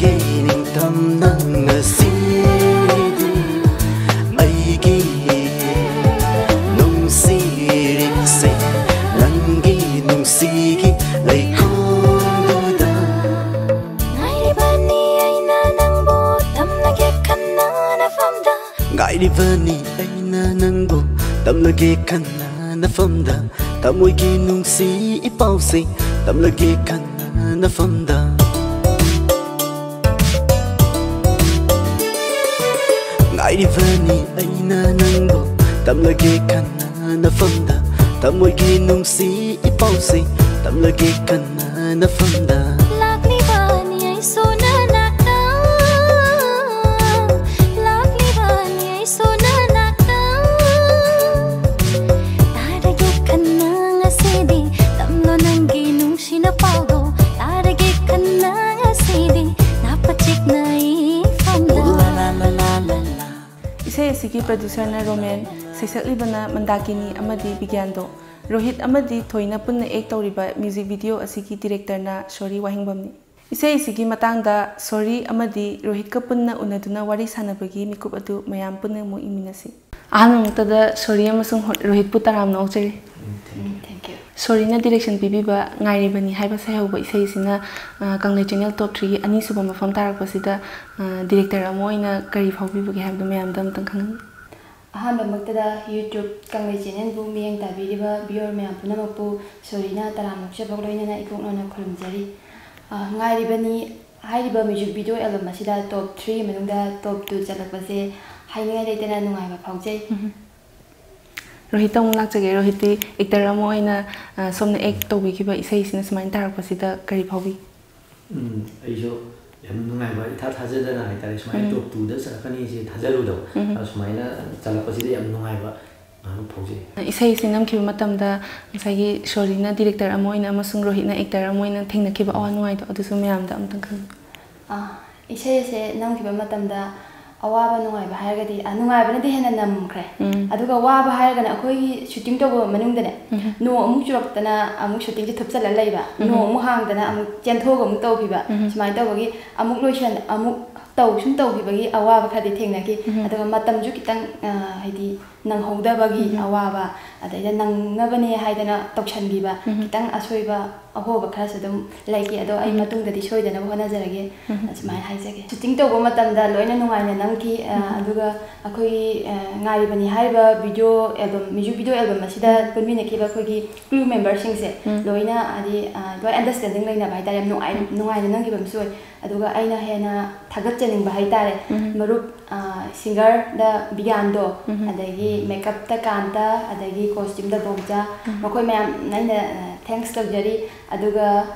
ꯅꯤꯡꯊꯝ ꯅꯪ ꯉꯁꯤꯗꯤ ꯑꯩꯒꯤ ꯅꯨꯡꯁꯤꯔꯤꯕꯁꯦ ꯅꯪꯒꯤ ꯅꯨꯡꯁꯤꯒꯤ ꯂꯩꯀꯣꯜꯗꯨꯗ ꯉꯥꯏꯔꯤꯕꯅꯤ ꯑꯩꯅ ꯅꯪꯕꯨ ꯇꯝꯂꯒꯦ ꯈꯟꯅ ꯅꯐꯝꯗ ꯉꯥꯏꯔꯤꯕꯅꯤ ꯑꯩꯅ ꯅꯪꯕꯨ ꯇꯝꯂꯒꯦ ꯈꯟꯅ ꯅꯐꯝꯗ ꯊꯃꯣꯏꯒꯤ ꯅꯨꯡꯁꯤ ꯏꯄꯥꯎꯁꯦ ꯇꯝꯂꯒꯦ ꯈꯟꯅ ꯅꯐꯝꯗ ꯉꯥꯏꯔꯤꯕꯅꯤ ꯑꯩꯅ ꯅꯪꯕꯨ ꯇꯝꯂꯒꯦ ꯈꯟꯅ ꯅꯐꯝꯗ ꯊꯃꯣꯏꯒꯤ ꯅꯨꯡꯁꯤ ꯏꯄꯥꯎꯁꯦ ꯇꯝꯂꯒꯦ ꯈꯟꯅ ꯅꯐꯝꯗ ꯂꯥꯛꯂꯤꯕꯅꯤ ꯑꯩꯁꯨ ꯅꯅꯥꯛꯇ ꯂꯥꯛꯂꯤꯕꯅꯤ ꯑꯩꯁꯨ ꯅꯅꯥꯛꯇ ꯇꯥꯔꯒꯦ ꯈꯟꯅ ꯉꯁꯤꯗꯤ ꯇꯝꯂꯣ ꯅꯪꯒꯤ ꯅꯨꯡꯁꯤꯅ ꯄꯥꯎꯗꯣ ꯇꯥꯔꯒꯦ ꯈꯟꯅ ꯉꯁꯤꯗꯤ ꯅꯥꯄ ꯆꯤꯛꯅ ꯏꯐꯝꯗ ꯏꯁꯩ ꯑꯁꯤꯒꯤ ꯄ꯭ꯔꯣꯗ꯭ꯌꯨꯁꯔꯅ ꯔꯣꯃꯦꯟ, ꯁꯩꯁꯛꯂꯤꯕꯅ ꯃꯟꯗꯥꯀꯤꯅꯤ ꯑꯃꯗꯤ ꯕꯤꯒ꯭ꯌꯥꯟꯗꯣ꯫ ꯔꯣꯍꯤꯠ ꯑꯃꯗꯤ ꯊꯣꯏꯅ ꯄꯨꯟꯅ ꯑꯦꯛ ꯇꯧꯔꯤꯕ ꯃ꯭ꯌꯨꯖꯤꯛ ꯚꯤꯗꯤꯑꯣ ꯑꯁꯤꯒꯤ ꯗꯤꯔꯦꯛꯇꯔꯅ ꯁꯣꯔꯤ ꯋꯥꯍꯦꯡꯕꯝꯅꯤ꯫ ꯏꯁꯩ ꯑꯁꯤꯒꯤ ꯃꯇꯥꯡꯗ ꯁꯣꯔꯤ ꯑꯃꯗꯤ ꯔꯣꯍꯤꯠꯀ ꯄꯨꯟꯅ ꯎꯅꯗꯨꯅ ꯋꯥꯔꯤ ꯁꯥꯟꯅꯕꯒꯤ ꯃꯤꯀꯨꯞ ꯑꯗꯨ ꯃꯌꯥꯝ ꯄꯨꯟꯅ ꯑꯃꯨꯛ ꯌꯦꯡꯃꯤꯟꯅꯁꯤ꯫ ꯑꯍꯥꯟꯕꯃꯛꯇꯗ ꯁꯣꯔꯤ ꯑꯃꯁꯨꯡ ꯍꯣ-, ꯔꯣꯍꯤꯠꯄꯨ ꯇꯔꯥꯝꯅ ꯑꯣꯛꯆꯔꯤ꯫ ꯎꯝ, thank you. ꯁꯣꯔꯤꯅ ꯗꯤꯔꯦꯛꯁꯟ ꯄꯤꯕꯤꯕ ꯉꯥꯏꯔꯤꯕꯅꯤ ꯍꯥꯏꯕ ꯁꯩꯍꯧꯕ ꯏꯁꯩꯁꯤꯅ, ꯑ, ꯀꯪꯂꯩ ꯆꯦꯅꯦꯜ ꯇꯣꯞ ꯊ꯭ꯔꯤꯒꯤ ꯑꯅꯤꯁꯨꯕ ꯃꯐꯝ ꯇꯥꯔꯛꯄꯁꯤꯗ, ꯑ, ꯗꯤꯔꯦꯛꯇꯔ ꯑꯃ ꯑꯣꯏꯅ ꯀꯔꯤ ꯐꯥꯎꯕꯤꯕꯒꯦ ꯍꯥꯏꯕꯗꯨ ꯃꯌꯥꯝꯗ ꯑꯃꯨꯛꯇꯪ ꯈꯪꯍꯟ-, ꯑꯍꯥꯟꯕꯃꯛꯇꯗ YouTube ꯀꯪꯂꯩ ꯆꯦꯅꯦꯜꯕꯨ ꯃꯤꯠꯌꯦꯡ ꯇꯥꯕꯤꯔꯤꯕ viewer ꯃꯌꯥꯝ ꯄꯨꯝꯅꯃꯛꯄꯨ ꯁꯣꯔꯤꯅ ꯇꯔꯥꯝꯅ ꯑꯣꯛꯆꯕꯒ ꯂꯣꯏꯅꯅ ꯏꯀꯣꯛꯅꯅ ꯈꯨꯔꯨꯝꯖꯔꯤ꯫ ꯑ, ꯉꯥꯏꯔꯤꯕꯅꯤ ꯍꯥꯏꯔꯤꯕ ꯃ꯭ꯌꯨꯖꯤꯛ ꯚꯤꯗꯤꯑꯣ ꯑꯦꯜꯕꯝ ꯑꯁꯤꯗ ꯇꯣꯞ ꯊ꯭ꯔꯤ ꯃꯅꯨꯡꯗ ꯇꯣꯞ ꯇꯨ ꯆꯠꯂꯛꯄꯁꯦ ꯍꯥꯏꯅꯤꯡꯉꯥꯏ ꯂꯩꯇꯅ ꯅꯨꯡꯉꯥꯏꯕ ꯐꯥꯎꯖꯩ꯫ ꯎꯝ꯫ ꯔꯣꯍꯤꯠꯇ ꯑꯃꯨꯛ ꯂꯥꯛꯆꯒꯦ꯫ ꯔꯣꯍꯤꯠꯇꯤ ꯑꯦꯛꯇꯔ ꯑꯃ ꯑꯣꯏꯅ, ꯑ, ꯁꯣꯝꯅ ꯑꯦꯛ ꯇꯧꯕꯤꯈꯤꯕ ꯏꯁꯩꯁꯤꯅ ꯁꯨꯃꯥꯏꯅ ꯇꯥꯔꯛꯄꯁꯤꯗ ꯀꯔꯤ ꯐꯥꯎꯕꯤ? ꯎꯝ, ꯑꯩꯁꯨ ꯌꯥꯝ ꯅꯨꯡꯉꯥꯏꯕ, ꯏꯊꯥ ꯊꯥꯖꯗꯅ ꯍꯥꯏꯇꯥꯔꯦ, ꯁꯨꯃꯥꯏꯅ ꯎꯝ꯫ ꯇꯣꯞ ꯇꯨꯗ ꯆꯠꯂꯛꯀꯅꯤ ꯁꯦ ꯊꯥꯖꯔꯨꯗꯕ꯫ ꯎꯝ꯫ ꯑꯗꯣ ꯁꯨꯃꯥꯏꯅ ꯆꯠꯂꯛꯄꯁꯤꯗ ꯌꯥꯝ ꯅꯨꯡꯉꯥꯏꯕ ꯉꯥꯏꯍꯥꯛ ꯐꯥꯎꯖꯩ꯫ ꯏꯁꯩꯁꯤ ꯅꯝꯈꯤꯕ ꯃꯇꯝꯗ ꯉꯁꯥꯏꯒꯤ ꯁꯣꯔꯤꯅ ꯗꯤꯔꯦꯛꯇꯔ ꯑꯃ ꯑꯣꯏꯅ ꯑꯃꯁꯨꯡ ꯔꯣꯍꯤꯠꯅ ꯑꯦꯛꯇꯔ ꯑꯃ ꯑꯣꯏꯅ ꯊꯦꯡꯅꯈꯤꯕ ꯑꯋꯥ ꯅꯨꯡꯉꯥꯏꯗꯣ ꯑꯗꯨꯁꯨ ꯃꯌꯥꯝꯗ ꯑꯝꯇꯪ ꯈꯪꯍꯟꯕꯤꯌꯨ꯫ ꯑꯥ, ꯏꯁꯩ ꯑꯁꯦ ꯅꯝꯈꯤꯕ ꯃꯇꯝꯗ, ꯑꯋꯥꯕ ꯅꯨꯡꯉꯥꯏꯕ ꯍꯥꯏꯔꯒꯗꯤ, ꯑ, ꯅꯨꯡꯉꯥꯏꯕꯅꯗꯤ ꯍꯦꯟꯅ ꯅꯝꯈ꯭ꯔꯦ꯫ ꯎꯝ꯫ ꯑꯗꯨꯒ ꯋꯥꯕ ꯍꯥꯏꯔꯒꯅ ꯑꯩꯈꯣꯏꯒꯤ ꯁꯨꯇꯤꯡ ꯇꯧꯕ ꯃꯅꯨꯡꯗꯅꯦ, ꯎꯝ꯫ ꯅꯣꯡ ꯑꯃꯨꯛ ꯆꯨꯔꯛꯇꯅ ꯑꯃꯨꯛ ꯁꯨꯇꯤꯡꯁꯦ ꯊꯨꯞꯆꯜꯂ ꯂꯩꯕ, ꯎꯝ꯫ ꯅꯣꯡ ꯑꯃꯨꯛ ꯍꯥꯡꯗꯅ ꯑꯃꯨꯛ ꯆꯦꯟꯊꯣꯛꯑꯒ ꯑꯃꯨꯛ ꯇꯧꯈꯤꯕ, ꯎꯝ꯫ ꯁꯨꯃꯥꯏꯅ ꯇꯧꯕꯒꯤ ꯑꯃꯨꯛ ꯂꯣꯏꯁꯟ-, ꯑꯃꯨꯛ ꯇꯧ, ꯁꯨꯝ ꯇꯧꯈꯤꯕꯒꯤ ꯑꯋꯥꯕ ꯈꯔꯗꯤ ꯊꯦꯡꯅꯈꯤ꯫ ꯎꯝ꯫ ꯑꯗꯨꯒ ꯃꯇꯝꯁꯨ ꯈꯤꯇꯪ, ꯑ, ꯍꯥꯏꯗꯤ ꯅꯪꯍꯧꯗꯕꯒꯤ ꯎꯝ꯫ ꯑꯋꯥꯕ, ꯑꯗꯩꯗ ꯅꯪꯅꯕꯅꯦ ꯍꯥꯏꯗꯅ ꯇꯧꯁꯟꯈꯤꯕ, ꯎꯝ꯫ ꯈꯤꯇꯪ ꯑꯁꯣꯏꯕ ꯑꯍꯣꯕ ꯈꯔꯁꯨ ꯑꯗꯨꯝ ꯂꯩꯈꯤ꯫ ꯑꯗꯣ ꯑꯩ ꯎꯝ꯫ ꯃꯇꯨꯡꯗꯗꯤ ꯁꯣꯏꯗꯅꯕ ꯍꯣꯠꯅꯖꯔꯒꯦ꯫ ꯎꯝ꯫ ꯑꯁꯨꯃꯥꯏꯅ ꯍꯥꯏꯖꯒꯦ꯫ ꯁꯨꯇꯤꯡ ꯇꯧꯕ ꯃꯇꯝꯗ ꯂꯣꯏꯅ ꯅꯨꯡꯉꯥꯏꯅ ꯅꯝꯈꯤ꯫ ꯑ, ꯎꯝ꯫ ꯑꯗꯨꯒ ꯑꯩꯈꯣꯏꯒꯤ, ꯑ, ꯉꯥꯏꯔꯤꯕꯅꯤ ꯍꯥꯏꯔꯤꯕ video album, music video album ꯑꯁꯤꯗ ꯎꯝ꯫ ꯄꯨꯟꯃꯤꯟꯅꯈꯤꯕ ꯑꯩꯈꯣꯏꯒꯤ crew memberꯁꯤꯡꯁꯦ ꯎꯝ꯫ ꯂꯣꯏꯅ ꯍꯥꯏꯗꯤ, ꯑ, ꯂꯣꯏ understanding ꯂꯩꯅꯕ ꯍꯥꯏꯇꯥꯔꯦ꯫ ꯌꯥꯝ ꯅꯨꯡꯉꯥꯏ-, ꯎꯝ꯫ ꯅꯨꯡꯉꯥꯏꯅ ꯅꯝꯈꯤꯕ ꯑꯃꯁꯨ ꯑꯣꯏ꯫ ꯑꯗꯨꯒ ꯑꯩꯅ ꯍꯦꯟꯅ ꯊꯥꯒꯠꯆꯅꯤꯡꯕ ꯍꯥꯏꯇꯥꯔꯦ, ꯎꯝ꯫ ꯃꯔꯨꯞ, ꯑ, singerꯗ ꯕꯤꯒ꯭ꯌꯥꯟꯗꯣ, ꯎꯝ꯫ ꯑꯗꯒꯤ makeupꯇ ꯀꯥꯟꯇ, ꯑꯗꯒꯤ costumeꯗ ꯕꯣꯝꯆꯥ, ꯎꯝ꯫ ꯃꯈꯣꯏ ꯃꯌꯥꯝ ꯑꯩꯅ, ꯑ, thanks ꯇꯧꯖꯔꯤ꯫ ꯑꯗꯨꯒ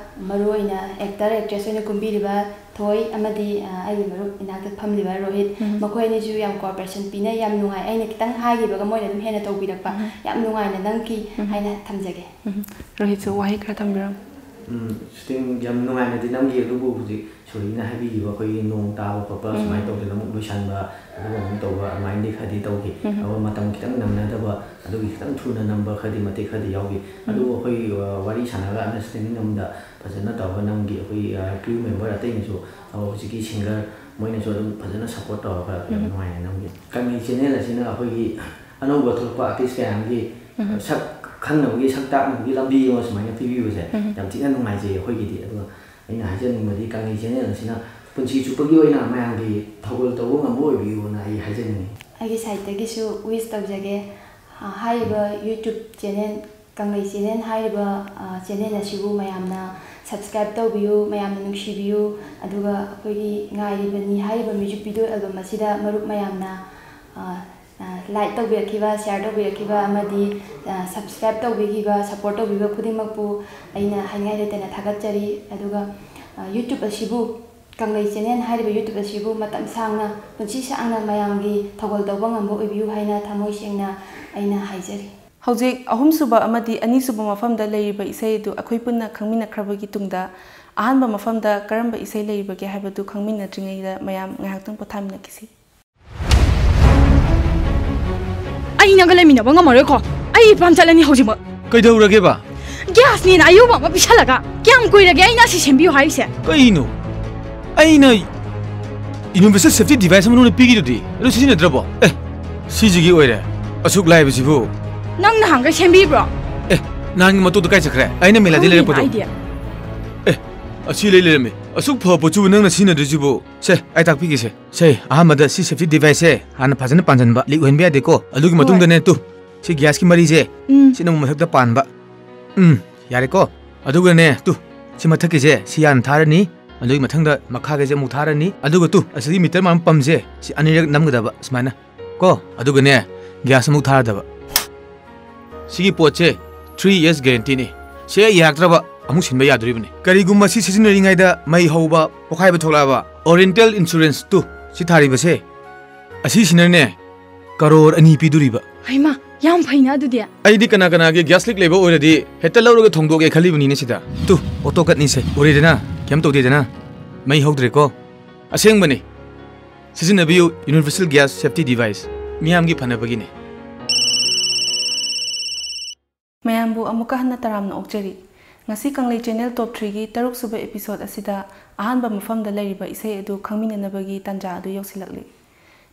ꯃꯔꯨꯑꯣꯏꯅ actor, actress ꯑꯣꯏꯅ ꯀꯨꯝꯕꯤꯔꯤꯕ ꯊꯣꯏ ꯑꯃꯗꯤ, ꯑ, ꯑꯩꯒꯤ ꯃꯔꯨꯞ ꯏꯅꯥꯛꯇ ꯐꯝꯂꯤꯕ ꯔꯣꯍꯤꯠ, ꯎꯝ꯫ ꯃꯈꯣꯏ ꯑꯅꯤꯁꯨ ꯌꯥꯝ cooperation ꯄꯤꯅꯩ, ꯌꯥꯝ ꯅꯨꯡꯉꯥꯏ꯫ ꯑꯩꯅ ꯈꯤꯇꯪ ꯍꯥꯏꯈꯤꯕꯒ ꯃꯣꯏꯅ ꯑꯗꯨꯝ ꯍꯦꯟꯅ ꯇꯧꯕꯤꯔꯛꯄ, ꯎꯝ꯫ ꯌꯥꯝ ꯅꯨꯡꯉꯥꯏꯅ ꯅꯝꯈꯤ ꯎꯝ꯫ ꯍꯥꯏꯅ ꯊꯝꯖꯒꯦ꯫ ꯎꯝ꯫ ꯔꯣꯍꯤꯠꯁꯨ ꯋꯥꯍꯩ ꯈꯔ ꯊꯝꯕꯤꯔꯝꯃꯨ꯫ ꯎꯝ, shooting ꯌꯥꯝ ꯅꯨꯡꯉꯥꯏꯅꯗꯤ ꯅꯝꯈꯤ, ꯑꯗꯨꯕꯨ ꯍꯧꯖꯤꯛ ꯁꯣꯔꯤꯅ ꯍꯥꯏꯕꯤꯈꯤꯕ ꯑꯩꯈꯣꯏꯒꯤ ꯅꯣꯡ ꯇꯥꯕ ꯈꯣꯠꯄ ꯎꯝ꯫ ꯁꯨꯃꯥꯏꯅ ꯇꯧꯗꯅ ꯑꯃꯨꯛ ꯂꯣꯏꯁꯟꯕ, ꯑꯗꯨꯒ ꯑꯃꯨꯛ ꯇꯧꯕ, ꯑꯗꯨꯃꯥꯏꯅꯗꯤ ꯈꯔꯗꯤ ꯇꯧꯈꯤ꯫ ꯎꯝ꯫ ꯑꯗꯨꯒ ꯃꯇꯝ ꯈꯤꯇꯪ ꯅꯪꯅꯗꯕ, ꯑꯗꯨꯒꯤ ꯈꯤꯇꯪ ꯊꯨꯅ ꯅꯝꯕ ꯈꯔꯗꯤ, ꯃꯇꯦꯛ ꯈꯔꯗꯤ ꯌꯥꯎꯈꯤ꯫ ꯎꯝ꯫ ꯑꯗꯨꯕꯨ ꯑꯩꯈꯣꯏ, ꯑ, ꯋꯥꯔꯤ ꯁꯥꯟꯅꯔꯒ understanding ꯑꯃꯗ ꯐꯖꯅ ꯇꯧꯔꯒ ꯅꯝꯈꯤ꯫ ꯑꯩꯈꯣꯏ, ꯑ, crew member ꯑꯇꯩꯅꯁꯨ, ꯑ, ꯍꯧꯖꯤꯛꯀꯤ singer ꯃꯣꯏꯅꯁꯨ ꯑꯗꯨꯝ ꯐꯖꯅ support ꯇꯧꯔꯒ ꯌꯥꯝ ꯎꯝ꯫ ꯅꯨꯡꯉꯥꯏꯅ ꯅꯝꯈꯤ꯫ ꯀꯪꯂꯩ channel ꯑꯁꯤꯅ ꯑꯩꯈꯣꯏꯒꯤ ꯑꯅꯧꯕ ꯊꯣꯛꯂꯛꯄ artist ꯀꯌꯥ ꯑꯃꯒꯤ ꯎꯝ꯫ ꯁꯛ ꯈꯪꯅꯕꯒꯤ, ꯁꯛ ꯇꯥꯛꯅꯕꯒꯤ ꯂꯝꯕꯤ ꯑꯃ ꯁꯨꯃꯥꯏꯅ ꯄꯤꯕꯤꯕꯁꯦ ꯎꯝ꯫ ꯌꯥꯝ ꯊꯤꯅ ꯅꯨꯡꯉꯥꯏꯖꯩ ꯑꯩꯈꯣꯏꯒꯤꯗꯤ꯫ ꯑꯗꯨꯒ ꯑꯩꯅ ꯍꯥꯏꯖꯅꯤꯡꯕꯗꯤ ꯀꯪꯂꯩ channel ꯑꯁꯤꯅ ꯄꯨꯟꯁꯤ ꯆꯨꯞꯄꯒꯤ ꯑꯣꯏꯅ ꯃꯌꯥꯝꯒꯤ ꯊꯧꯒꯜ ꯇꯧꯕ ꯉꯝꯕ ꯑꯣꯏꯕꯤꯌꯨꯅ ꯑꯩ ꯍꯥꯏꯖꯅꯤꯡꯉꯤ꯫ ꯑꯩꯒꯤ sideꯇꯒꯤꯁꯨ wish ꯇꯧꯖꯒꯦ꯫ ꯑ, ꯍꯥꯏꯔꯤꯕ YouTube channel, ꯀꯪꯂꯩ channel ꯍꯥꯏꯔꯤꯕ, ꯑ, channel ꯑꯁꯤꯕꯨ ꯃꯌꯥꯝꯅ subscribe ꯇꯧꯕꯤꯌꯨ, ꯃꯌꯥꯝꯅ ꯅꯨꯡꯁꯤꯕꯤꯌꯨ꯫ ꯑꯗꯨꯒ ꯑꯩꯈꯣꯏꯒꯤ ꯉꯥꯏꯔꯤꯕꯅꯤ ꯍꯥꯏꯔꯤꯕ music video album ꯑꯁꯤꯗ ꯃꯔꯨꯞ ꯃꯌꯥꯝꯅ, ꯑ, ꯑ, like ꯇꯧꯕꯤꯔꯛꯈꯤꯕ, share ꯇꯧꯕꯤꯔꯛꯈꯤꯕ ꯑꯃꯗꯤ, ꯑ, subscribe ꯇꯧꯕꯤꯈꯤꯕ, support ꯇꯧꯕꯤꯕ ꯈꯨꯗꯤꯡꯃꯛꯄꯨ ꯑꯩꯅ ꯍꯥꯏꯅꯤꯡꯉꯥꯏ ꯂꯩꯇꯅ ꯊꯥꯒꯠꯆꯔꯤ꯫ ꯑꯗꯨꯒ, ꯑ, YouTube ꯑꯁꯤꯕꯨ, ꯀꯪꯂꯩ channel ꯍꯥꯏꯔꯤꯕ YouTube ꯑꯁꯤꯕꯨ ꯃꯇꯝ ꯁꯥꯡꯅ, ꯄꯨꯟꯁꯤ ꯁꯥꯡꯅ ꯃꯌꯥꯝꯒꯤ ꯊꯧꯒꯜ ꯇꯧꯕ ꯉꯝꯕ ꯑꯣꯏꯕꯤꯌꯨ ꯍꯥꯏꯅ ꯊꯃꯣꯏ ꯁꯦꯡꯅ ꯑꯩꯅ ꯍꯥꯏꯖꯔꯤ꯫ ꯍꯧꯖꯤꯛ ꯑꯍꯨꯝꯁꯨꯕ ꯑꯃꯗꯤ ꯑꯅꯤꯁꯨꯕ ꯃꯐꯝꯗ ꯂꯩꯔꯤꯕ ꯏꯁꯩ ꯑꯗꯨ ꯑꯩꯈꯣꯏ ꯄꯨꯟꯅ ꯈꯪꯃꯤꯟꯅꯈ꯭ꯔꯕꯒꯤ ꯇꯨꯡꯗ, ꯑꯍꯥꯟꯕ ꯃꯐꯝꯗ ꯀꯔꯝꯕ ꯏꯁꯩ ꯂꯩꯔꯤꯕꯒꯦ ꯍꯥꯏꯕꯗꯨ ꯈꯪꯃꯤꯟꯅꯗ꯭ꯔꯤꯉꯩꯗ ꯃꯌꯥꯝ ꯉꯥꯏꯍꯥꯛꯇꯪ ꯄꯣꯊꯥꯃꯤꯟꯅꯈꯤꯁꯤ꯫ ꯑꯩ ꯅꯪꯒ ꯂꯩꯃꯤꯟꯅꯕ ꯉꯝꯃꯔꯣꯏꯀꯣ꯫ ꯑꯩ ꯏꯄꯥꯝ ꯆꯠꯂꯅꯤ ꯍꯧꯖꯤꯛꯃꯛ꯫ ꯀꯩꯗꯧꯔꯒꯦꯕ? ꯒ꯭ꯌꯥꯁꯅꯦꯅ ꯑꯌꯨꯕ ꯑꯃ ꯄꯤꯁꯜꯂꯒ ꯀꯌꯥꯝ ꯀꯨꯏꯔꯒꯦ ꯑꯩꯅ ꯑꯁꯤ ꯁꯦꯝꯕꯤꯌꯨ ꯍꯥꯏꯔꯤꯁꯦ? ꯀꯩꯅꯣ? ꯑꯩꯅ Universal Safety Device ꯑꯃ ꯅꯉꯣꯟꯗ ꯄꯤꯈꯤꯗꯨꯗꯤ, ꯑꯗꯨ ꯁꯤꯖꯤꯟꯅꯗ꯭ꯔꯕꯣ? ꯑꯦ, ꯁꯤꯁꯤꯒꯤ ꯑꯣꯏꯔꯦ꯫ ꯑꯁꯨꯛ ꯂꯥꯏꯕꯁꯤꯕꯨ꯫ ꯅꯪ ꯅꯍꯥꯟꯈꯩ ꯁꯦꯝꯕꯤꯕ꯭ꯔꯣ? ꯑꯦ, ꯅꯍꯥꯟꯒꯤ ꯃꯇꯣꯛꯇꯣ ꯀꯥꯏ ꯆꯠꯈ꯭ꯔꯦ? ꯑꯩꯅ ꯃꯦꯂꯥꯗꯤ ꯈꯪꯗꯦꯅ ꯂꯩꯔꯛꯄꯗꯣ꯫ ꯑꯩꯗꯤ꯫ ꯑꯦ, ꯑꯁꯤ ꯂꯩ ꯂꯩꯔꯝꯃꯦ꯫ ꯑꯁꯨꯛ ꯐꯕ ꯄꯣꯠꯁꯤꯕꯨ ꯅꯪꯅ ꯁꯤꯖꯤꯟꯅꯗ꯭ꯔꯤꯁꯤꯕꯨ? ꯁꯦ, ꯑꯩ ꯇꯥꯛꯄꯤꯒꯦꯁꯦ꯫ ꯁꯦ, ꯑꯍꯥꯟꯕꯗ ꯁꯤ safety device ꯁꯦ ꯍꯥꯟꯅ ꯐꯖꯅ ꯄꯥꯟꯁꯤꯟꯕ, leak ꯑꯣꯏꯍꯟꯕ ꯌꯥꯗꯦꯀꯣ꯫ ꯑꯗꯨꯒꯤ ꯍꯣꯏ꯫ ꯃꯇꯨꯡꯗꯅꯦ, ꯇꯨ, ꯁꯤ ꯒ꯭ꯌꯥꯁꯀꯤ ꯃꯔꯤꯁꯦ, ꯎꯝ꯫ ꯁꯤꯅ ꯑꯃꯨꯛ ꯃꯊꯛꯇ ꯄꯥꯟꯕ꯫ ꯎꯝ, ꯌꯥꯔꯦꯀꯣ? ꯑꯗꯨꯒꯅꯦ, ꯇꯨ, ꯁꯤ ꯃꯊꯛꯀꯤꯁꯦ, ꯁꯤ ꯍꯥꯟꯅ ꯊꯥꯔꯅꯤ꯫ ꯑꯗꯨꯒꯤ ꯃꯊꯪꯗ ꯃꯈꯥꯒꯤꯁꯦ ꯑꯃꯨꯛ ꯊꯥꯔꯅꯤ꯫ ꯑꯗꯨꯒ ꯇꯨ, ꯑꯁꯤꯒꯤ ꯃꯤꯇꯔ ꯃꯥꯟꯕ ꯄꯝꯁꯦ, ꯁꯤ ꯑꯅꯤꯔꯛ ꯅꯝꯒꯗꯕ, ꯁꯨꯃꯥꯏꯅ ꯀꯣ꯫ ꯑꯗꯨꯒꯅꯦ, ꯒ꯭ꯌꯥꯁ ꯑꯃꯨꯛ ꯊꯥꯔꯗꯕ꯫ ꯁꯤꯒꯤ ꯄꯣꯠꯁꯦ three years guarantee ꯅꯤ꯫ ꯁꯦ ꯌꯥꯔꯛꯇ꯭ꯔꯕ ꯑꯃꯨꯛ ꯁꯤꯟꯕ ꯌꯥꯗꯣꯔꯤꯕꯅꯤ꯫ ꯀꯔꯤꯒꯨꯝꯕ ꯁꯤ ꯁꯤꯖꯤꯟꯅꯔꯤꯉꯩꯗ ꯃꯩ ꯍꯧꯕ, ꯄꯣꯈꯥꯏꯕ ꯊꯣꯛꯂꯛꯑꯕ, Oriental Insurance ꯇꯨ ꯁꯤ ꯊꯥꯔꯤꯕꯁꯦ, ꯑꯁꯤꯁꯤꯅꯅꯦ ꯀꯔꯣꯔ ꯑꯅꯤ ꯄꯤꯗꯣꯔꯤꯕ꯫ ꯍꯩꯃꯥ, ꯌꯥꯝ ꯐꯩꯅ ꯑꯗꯨꯗꯤ꯫ ꯑꯩꯗꯤ ꯀꯅꯥ ꯀꯅꯥꯒꯤ ꯒ꯭ꯌꯥꯁ ꯂꯤꯛ ꯂꯩꯕ ꯑꯣꯏꯔꯗꯤ ꯍꯦꯛꯇ ꯂꯧꯔꯒ ꯊꯣꯡꯗꯣꯛꯑꯒꯦ ꯈꯜꯂꯤꯕꯅꯤꯅꯦ ꯁꯤꯗ꯫ ꯇꯨ, ꯑꯣꯇꯣ ꯀꯠꯅꯤꯁꯦ꯫ ꯎꯔꯦꯗꯅ? ꯀꯩꯝ ꯇꯧꯗꯦꯗꯅ? ꯃꯩ ꯍꯧꯗ꯭ꯔꯦꯀꯣ? ꯑꯁꯦꯡꯕꯅꯤ꯫ ꯁꯤꯖꯤꯟꯅꯕꯤꯌꯨ Universal Gas Safety Device꯫ ꯃꯤꯌꯥꯝꯒꯤ ꯐꯅꯕꯒꯤꯅꯤ꯫ ꯃꯌꯥꯝꯕꯨ ꯑꯃꯨꯛꯀ ꯍꯟꯅ ꯇꯔꯥꯝꯅ ꯑꯣꯛꯆꯔꯤ꯫ ꯉꯁꯤ ꯀꯪꯂꯩ ꯆꯦꯅꯦꯜ ꯇꯣꯞ ꯊ꯭ꯔꯤꯒꯤ ꯇꯔꯨꯛꯁꯨꯕ episode ꯑꯁꯤꯗ ꯑꯍꯥꯟꯕ ꯃꯐꯝꯗ ꯂꯩꯔꯤꯕ ꯏꯁꯩ ꯑꯗꯨ ꯈꯪꯃꯤꯟꯅꯅꯕꯒꯤ ꯇꯥꯟꯖꯥ ꯑꯗꯨ ꯌꯧꯁꯤꯜꯂꯛꯂꯤ꯫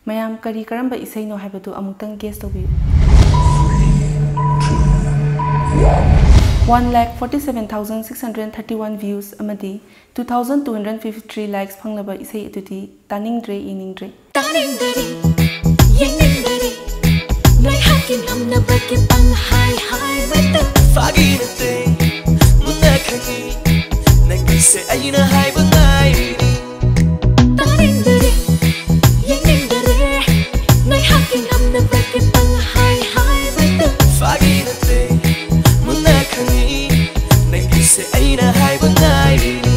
ꯃꯌꯥꯝ ꯀꯔꯤ ꯀꯔꯝꯕ ꯏꯁꯩꯅꯣ ꯍꯥꯏꯕꯗꯨ ꯑꯃꯨꯛꯇꯪ guess ꯇꯧꯕꯤꯌꯨ꯫ One lakh forty seven thousand six hundred thirty one views ꯑꯃꯗꯤ two thousand two hundred fifty three likes ꯐꯪꯂꯕ ꯏꯁꯩ ꯑꯗꯨꯗꯤ ꯇꯥꯅꯤꯡꯗ꯭ꯔꯦ, ꯌꯦꯡꯅꯤꯡꯗ꯭ꯔꯦ꯫ ꯇꯥꯅꯤꯡꯗꯔꯦ, ꯌꯦꯡꯅꯤꯡꯗꯔꯦ, ꯅꯣꯏ ꯍꯥꯠꯀꯦ ꯉꯝꯅꯕꯒꯤ ꯄꯪꯍꯥꯏ ꯍꯥꯏꯕꯗꯨ꯫ ꯐꯥꯒꯤ ꯅꯠꯇꯦ, ꯃꯨꯟꯅ ꯈꯪꯉꯤ, ꯅꯪꯒꯤꯁꯦ ꯑꯩꯅ ꯍꯥꯏꯕ ꯉꯥꯏꯔꯤꯅꯤ꯫ ꯇꯥꯅꯤꯡꯗꯔꯦ, ꯌꯦꯡꯅꯤꯡꯗꯔꯦ, ꯅꯣꯏ ꯍꯥꯠꯀꯦ ꯉꯝꯅꯕꯒꯤ ꯄꯪꯍꯥꯏ ꯍꯥꯏꯕꯗꯨ꯫ ꯐꯥꯒꯤ ꯅꯠꯇꯦ, ꯃꯨꯟꯅ ꯈꯪꯉꯤ, ꯅꯪꯒꯤꯁꯦ ꯑꯩꯅ ꯍꯥꯏꯕ ꯉꯥꯏꯔꯤꯅꯤ꯫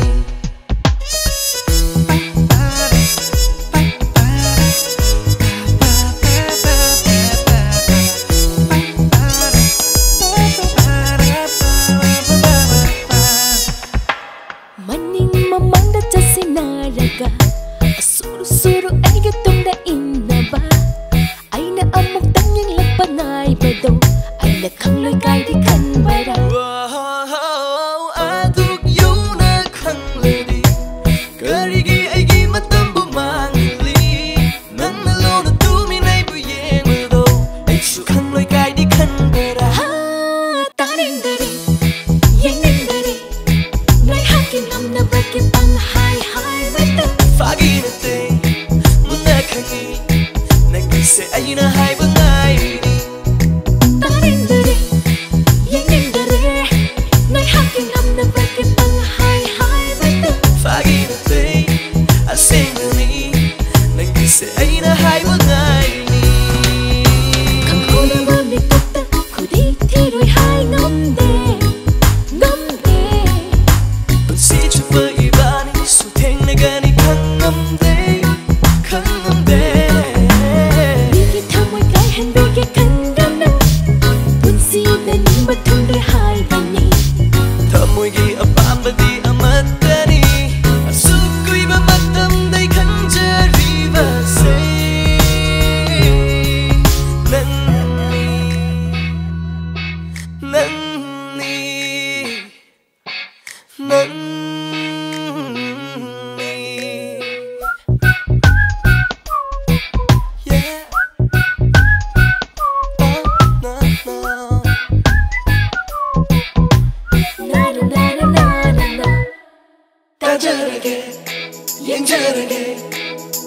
ꯃꯅꯤꯡ ꯃꯃꯥꯡꯗ ꯆꯠꯁꯤꯟꯅꯔꯒ, ꯁꯨꯔꯨ ꯁꯨꯔꯨ ꯑꯩꯒꯤ ꯇꯨꯡꯗ ꯏꯟꯅꯕ꯫ ꯑꯩꯅ ꯑꯃꯨꯛꯇꯪ ꯌꯦꯡꯂꯛꯄ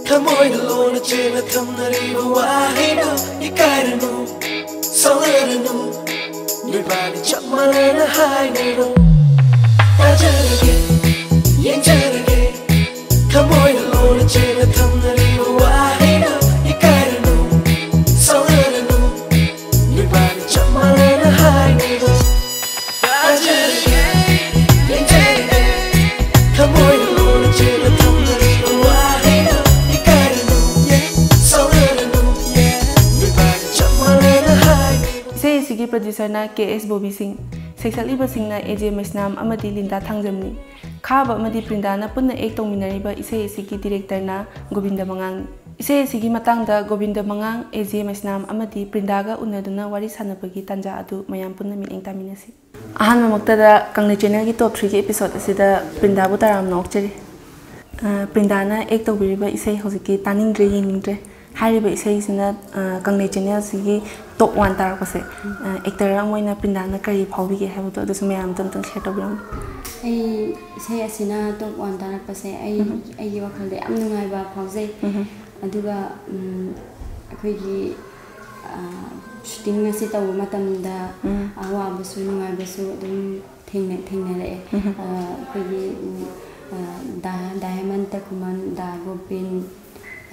ꯊꯃꯣꯏꯅ ꯂꯣꯟꯅ ꯆꯦꯠꯅ ꯊꯝꯅꯔꯤꯕ ꯋꯥꯍꯩꯗꯣ ꯏꯀꯥꯏꯔꯅꯨ, ꯁꯥꯎꯅꯔꯅꯨ, ꯅꯣꯏꯕꯥꯅꯤ ꯆꯞ ꯃꯥꯟꯅꯅ ꯍꯥꯏꯅꯔꯣ꯫ ꯇꯥꯖꯔꯒꯦ, ꯌꯦꯡꯖꯔꯒꯦ, ꯊꯃꯣꯏꯅ ꯂꯣꯟꯅ ꯆꯦꯠꯅ ꯊꯝꯅꯔꯤꯕ ꯋꯥꯍꯩꯗꯣ ꯏꯀꯥꯏꯔꯅꯨ, ꯁꯥꯎꯅꯔꯅꯨ, ꯅꯣꯏꯕꯥꯅꯤ ꯆꯞ ꯃꯥꯟꯅꯅ ꯍꯥꯏꯅꯔꯣ꯫ ꯇꯥꯖꯔꯒꯦ, ꯌꯦꯡꯖꯔꯒꯦ, ꯊꯃꯣꯏꯅ ꯂꯣꯟꯅ ꯆꯦꯠꯅ ꯊꯝꯅꯔꯤꯕ ꯋꯥꯍꯩꯗꯣ ꯏꯀꯥꯏꯔꯅꯨ, ꯁꯥꯎꯅꯔꯅꯨ, ꯅꯣꯏꯕꯥꯅꯤ ꯆꯞ ꯃꯥꯟꯅꯅ ꯍꯥꯏꯅꯔꯣ꯫ ꯏꯁꯩ ꯑꯁꯤꯒꯤ ꯄ꯭ꯔꯣꯗ꯭ꯌꯨꯁꯔꯅ ꯀꯦ ꯑꯦꯁ ꯕꯣꯕꯤ ꯁꯤꯡ, ꯁꯩꯁꯛꯂꯤꯕꯁꯤꯡꯅ ꯑꯦ ꯖꯦ ꯃꯩꯁꯅꯥꯝ ꯑꯃꯗꯤ ꯂꯤꯟꯗꯥ ꯊꯥꯡꯖꯝꯅꯤ꯫ ꯈꯥꯕ ꯑꯃꯗꯤ ꯄ꯭ꯔꯤꯟꯗꯥꯅ ꯄꯨꯟꯅ ꯑꯦꯛ ꯇꯧꯃꯤꯟꯅꯔꯤꯕ ꯏꯁꯩ ꯑꯁꯤꯒꯤ ꯗꯤꯔꯦꯛꯇꯔꯅ ꯒꯣꯕꯤꯟꯗ ꯃꯉꯥꯡꯅꯤ꯫ ꯏꯁꯩ ꯑꯁꯤꯒꯤ ꯃꯇꯥꯡꯗ ꯒꯣꯕꯤꯟꯗ ꯃꯉꯥꯡ, ꯑꯦ ꯖꯦ ꯃꯩꯁꯅꯥꯝ ꯑꯃꯗꯤ ꯄ꯭ꯔꯤꯟꯗꯥꯒ ꯎꯅꯗꯨꯅ ꯋꯥꯔꯤ ꯁꯥꯟꯅꯕꯒꯤ ꯇꯥꯟꯖꯥ ꯑꯗꯨ ꯃꯌꯥꯝ ꯄꯨꯟꯅ ꯃꯤꯠꯌꯦꯡ ꯇꯥꯃꯤꯟꯅꯁꯤ꯫ ꯑꯍꯥꯟꯕꯃꯛꯇꯗ ꯀꯪꯂꯩ ꯆꯦꯅꯦꯜꯒꯤ ꯇꯣꯞ ꯊ꯭ꯔꯤꯒꯤ ꯑꯦꯄꯤꯁꯣꯗ ꯑꯁꯤꯗ ꯄ꯭ꯔꯤꯟꯗꯥꯕꯨ ꯇꯔꯥꯝꯅ ꯑꯣꯛꯆꯔꯤ꯫ ꯑ, ꯄ꯭ꯔꯤꯟꯗꯥꯅ ꯑꯦꯛ ꯇꯧꯕꯤꯔꯤꯕ ꯏꯁꯩ ꯍꯧꯖꯤꯛꯀꯤ ꯇꯥꯅꯤꯡꯗ꯭ꯔꯦ ꯌꯦꯡꯅꯤꯡꯗ꯭ꯔꯦ ꯍꯥꯏꯔꯤꯕ ꯏꯁꯩꯁꯤꯅ, ꯑ, ꯀꯪꯂꯩ ꯆꯦꯅꯦꯜꯁꯤꯒꯤ ꯇꯣꯞ ꯋꯥꯟ ꯇꯥꯔꯛꯄꯁꯦ, ꯑ, ꯑꯦꯛꯇꯔ ꯑꯃ ꯑꯣꯏꯅ ꯄ꯭ꯔꯤꯟꯗꯥꯅ ꯀꯔꯤ ꯐꯥꯎꯕꯤꯒꯦ ꯍꯥꯏꯕꯗꯣ ꯑꯗꯨꯁꯨ ꯃꯌꯥꯝꯗ ꯑꯝꯇꯪ ꯁꯤꯌꯔ ꯇꯧꯕꯤꯔꯝꯃꯨ꯫ ꯑꯩ ꯏꯁꯩ ꯑꯁꯤꯅ ꯇꯣꯞ ꯋꯥꯟ ꯇꯥꯔꯛꯄꯁꯦ ꯑꯩ, ꯎꯝ꯫ ꯑꯩꯒꯤ ꯋꯥꯈꯜꯗ ꯌꯥꯝ ꯅꯨꯡꯉꯥꯏꯕ ꯐꯥꯎꯖꯩ꯫ ꯎꯝ꯫ ꯑꯗꯨꯒ, ꯎꯝ, ꯑꯩꯈꯣꯏꯒꯤ, ꯑ, ꯁꯨꯇꯤꯡ ꯑꯁꯤ ꯇꯧꯕ ꯃꯇꯝꯗ ꯎꯝ꯫ ꯑꯋꯥꯕꯁꯨ ꯅꯨꯡꯉꯥꯏꯕꯁꯨ ꯑꯗꯨꯝ ꯊꯦꯡꯅ-, ꯊꯦꯡꯅꯔꯛꯑꯦ꯫ ꯎꯝ꯫ ꯑ, ꯑꯩꯈꯣꯏꯒꯤ, ꯎꯝ, ꯑ, ꯗꯥ-, ꯗꯥꯏꯃꯟ ꯇꯈꯨꯃꯟ, ꯗꯥ ꯒꯣꯄꯤꯟ,